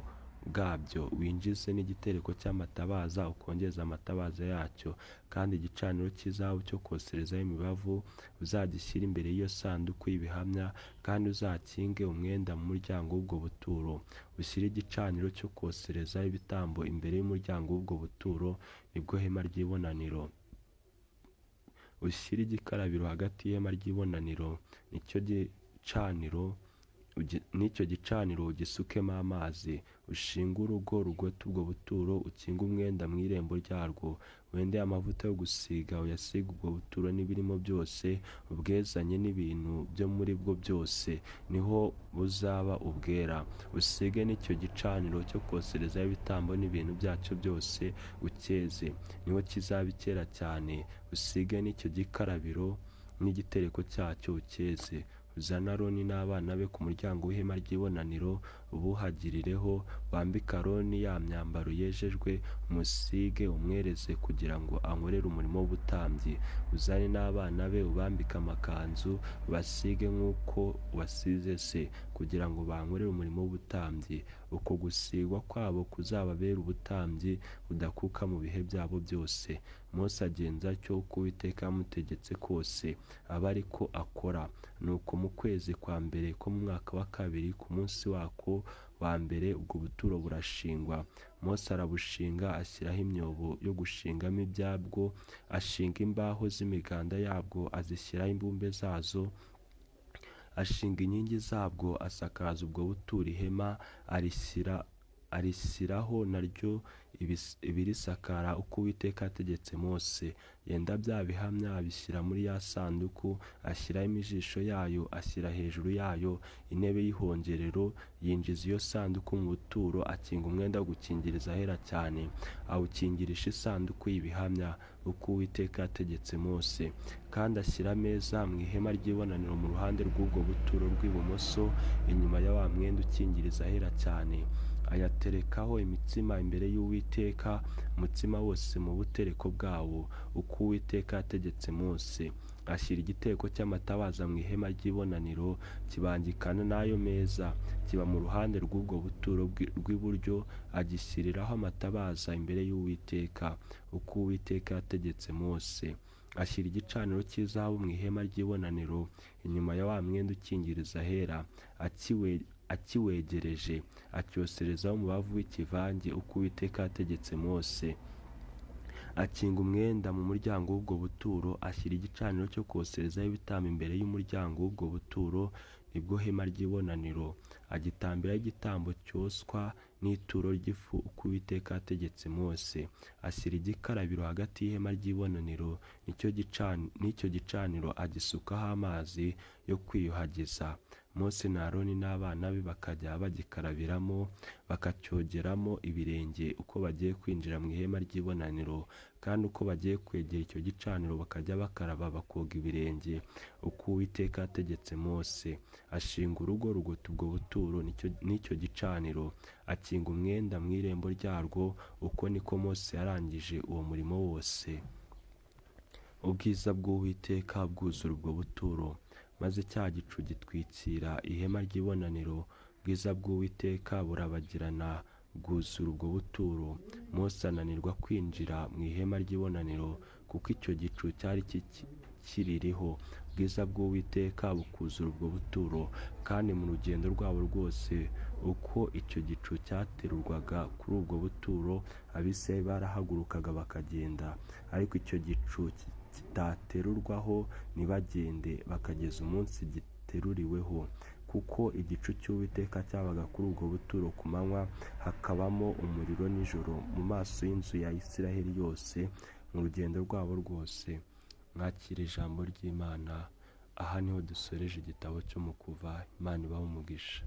bwabyo, winjize n'igitereko cy'amatabaza, ukongeze amatabaza yacyo. Kandi igicaniro cy'izahabu cyo koserezaho imibavu uzagishyire imbere y'iyo sanduku y'ibihamya, kandi uzakinge umwenda mu muryango w'ubwo buturo. Ushyire igicaniro cyo koserezaho ibitambo imbere y'umuryango w'ubwo buturo, nibwo hema ry'ibonaniro. Ushyire igikarabiro hagati y'ihema ry'ibonaniro, n'icyo gicaniro ugisukemo amazi. Ushinge urugo rugote ubwo buturo, ukinge umwenda mu irembo ryarwo, wende amavuta yo gusiga, uyasige ubwo buturo n'ibirimo byose, ubwezanye n'ibintu byo muri bwo byose, niho buzaba ubwera. Usige n'icyo gicaniro cyo koserezaho ibitambo n'ibintu byacyo byose, ucyeze, niho kizaba icyera cyane. Usige n'icyo gikarabiro n'igitereko cyacyo, ucyeze. Uzane Aroni n'abana be ku muryango w'ihema ry'ibonaniro, Ubuhagirireho, wambike Aroni ya myambaro yejejwe, umusige umwereze kugira ngo ankorere umurimo w'ubutambyi. Uzane n'abana be ubambike amakanzu, ubasige nk'uko wasize se, kugira ngo bankorere umurimo w'ubutambyi. Uko gusigwa kwabo kuzababera ubutambyi budakuka mu bihe byabo byose. Mose agenza atyo uko Uwiteka yamutegetse kose, aba ari ko akora. Nuko mu kwezi kwa mbere ko mu mwaka wa kabiri, ku munsi wako wa mbere, ubwo buturo burashingwa. Mose arabushinga, ashyiraho imyobo yo gushingamo ibyabwo, ashinga imbaho z'imiganda yabwo, azishyiraho imbumbe zazo, ashinga inkingi zabwo, asakaza ubwo buturo ihema, arishyiraho naryo ibirisakara uko Uwiteka yategetse Mose. Yenda bya bihamya abishyira muri ya sanduku, ashyiraho imijisho yayo, ashyira hejuru yayo intebe y'ihongerero, yinjiza iyo sanduku mu buturo, akinga umwenda wo gukingiriza ahera cyane, awukingirisha isanduku y'ibihamya uko Uwiteka yategetse Mose. Kandi ashyira ameza mu ihema ry'ibonaniro mu ruhande rw'ubwo buturo rw'ibumoso, inyuma ya wa mwenda ukingiriza ahera cyane, ayaterekaho imitsima imbere y'Uwiteka, umutsima wose mu butereko bwawo, uko Uwiteka yategetse Mose. Ashyira igitereko cy'amatabaza mu ihema ry'ibonaniro, kibangikana n'ayo meza, kiba mu ruhande rw'ubwo buturo rw'iburyo, agishyiriraho amatabaza imbere y'Uwiteka, uko Uwiteka yategetse Mose. Ashyira igicaniro cy'izahabu mu ihema ry'ibonaniro, inyuma ya wa mwenda ukingiriza ahera, akiwegereje, acyoserezaho umubavu w'ikivange, uko Uwiteka yategetse Mose. Akinga umwenda mu muryango w'ubwo buturo, ashyira igicaniro cyo koserezaho ibitambo imbere y'umuryango w'ubwo buturo, nibwo hema ry'ibonaniro, agitambiraho igitambo cyoswa n'ituro ry'ifu, uko Uwiteka yategetse Mose. Ashyira igikarabiro hagati y'ihema ry'ibonaniro n'icyo gicaniro, agisukaho amazi yo kwiyuhagiza. Mose na Aroni n'abana be bakajya bagikarabiramo, bakacyogeramo ibirenge uko bagiye kwinjira mu ihema ry'ibonaniro, kandi uko bagiye kwegera icyo gicaniro bakajya bakaraba bakoga ibirenge, uko Uwiteka yategetse Mose. Ashinga urugo rugota ubwo buturo n'icyo gicaniro, akinga umwenda mu irembo ryarwo. Uko niko Mose yarangije uwo murimo wose. Ubwiza bw'Uwiteka bwuzura ubwo buturo, maze cya gicu gitwikira ihema ry'ibonaniro. Ubwiza bw'Uwiteka burabagirana bwuzura ubwo buturo. Mose ananirwa kwinjira mu ihema ry'ibonaniro, kuko icyo gicu cyari kiririho. Ubwiza bw'Uwiteka bukuzura ubwo buturo, kandi mu rugendo rwabo rwose uko icyo gicu cyaterurwaga kuri ubwo buturo, Abisirayeli barahagurukaga bakagenda, ariko icyo gicu kitaterurwaho ntibagende, bakageza umunsi giteruriweho. Kuko igicu cy'Uwiteka cyabaga kuri ubwo buturo ku manywa, hakabamo umuriro nijoro mu maso y'inzu ya Isirayeli yose mu rugendo rwabo rwose. Mwakire ijambo ry'Imana. Aha niho dusoreje igitabo cyo mu Kuva. Imana ibahe umugisha.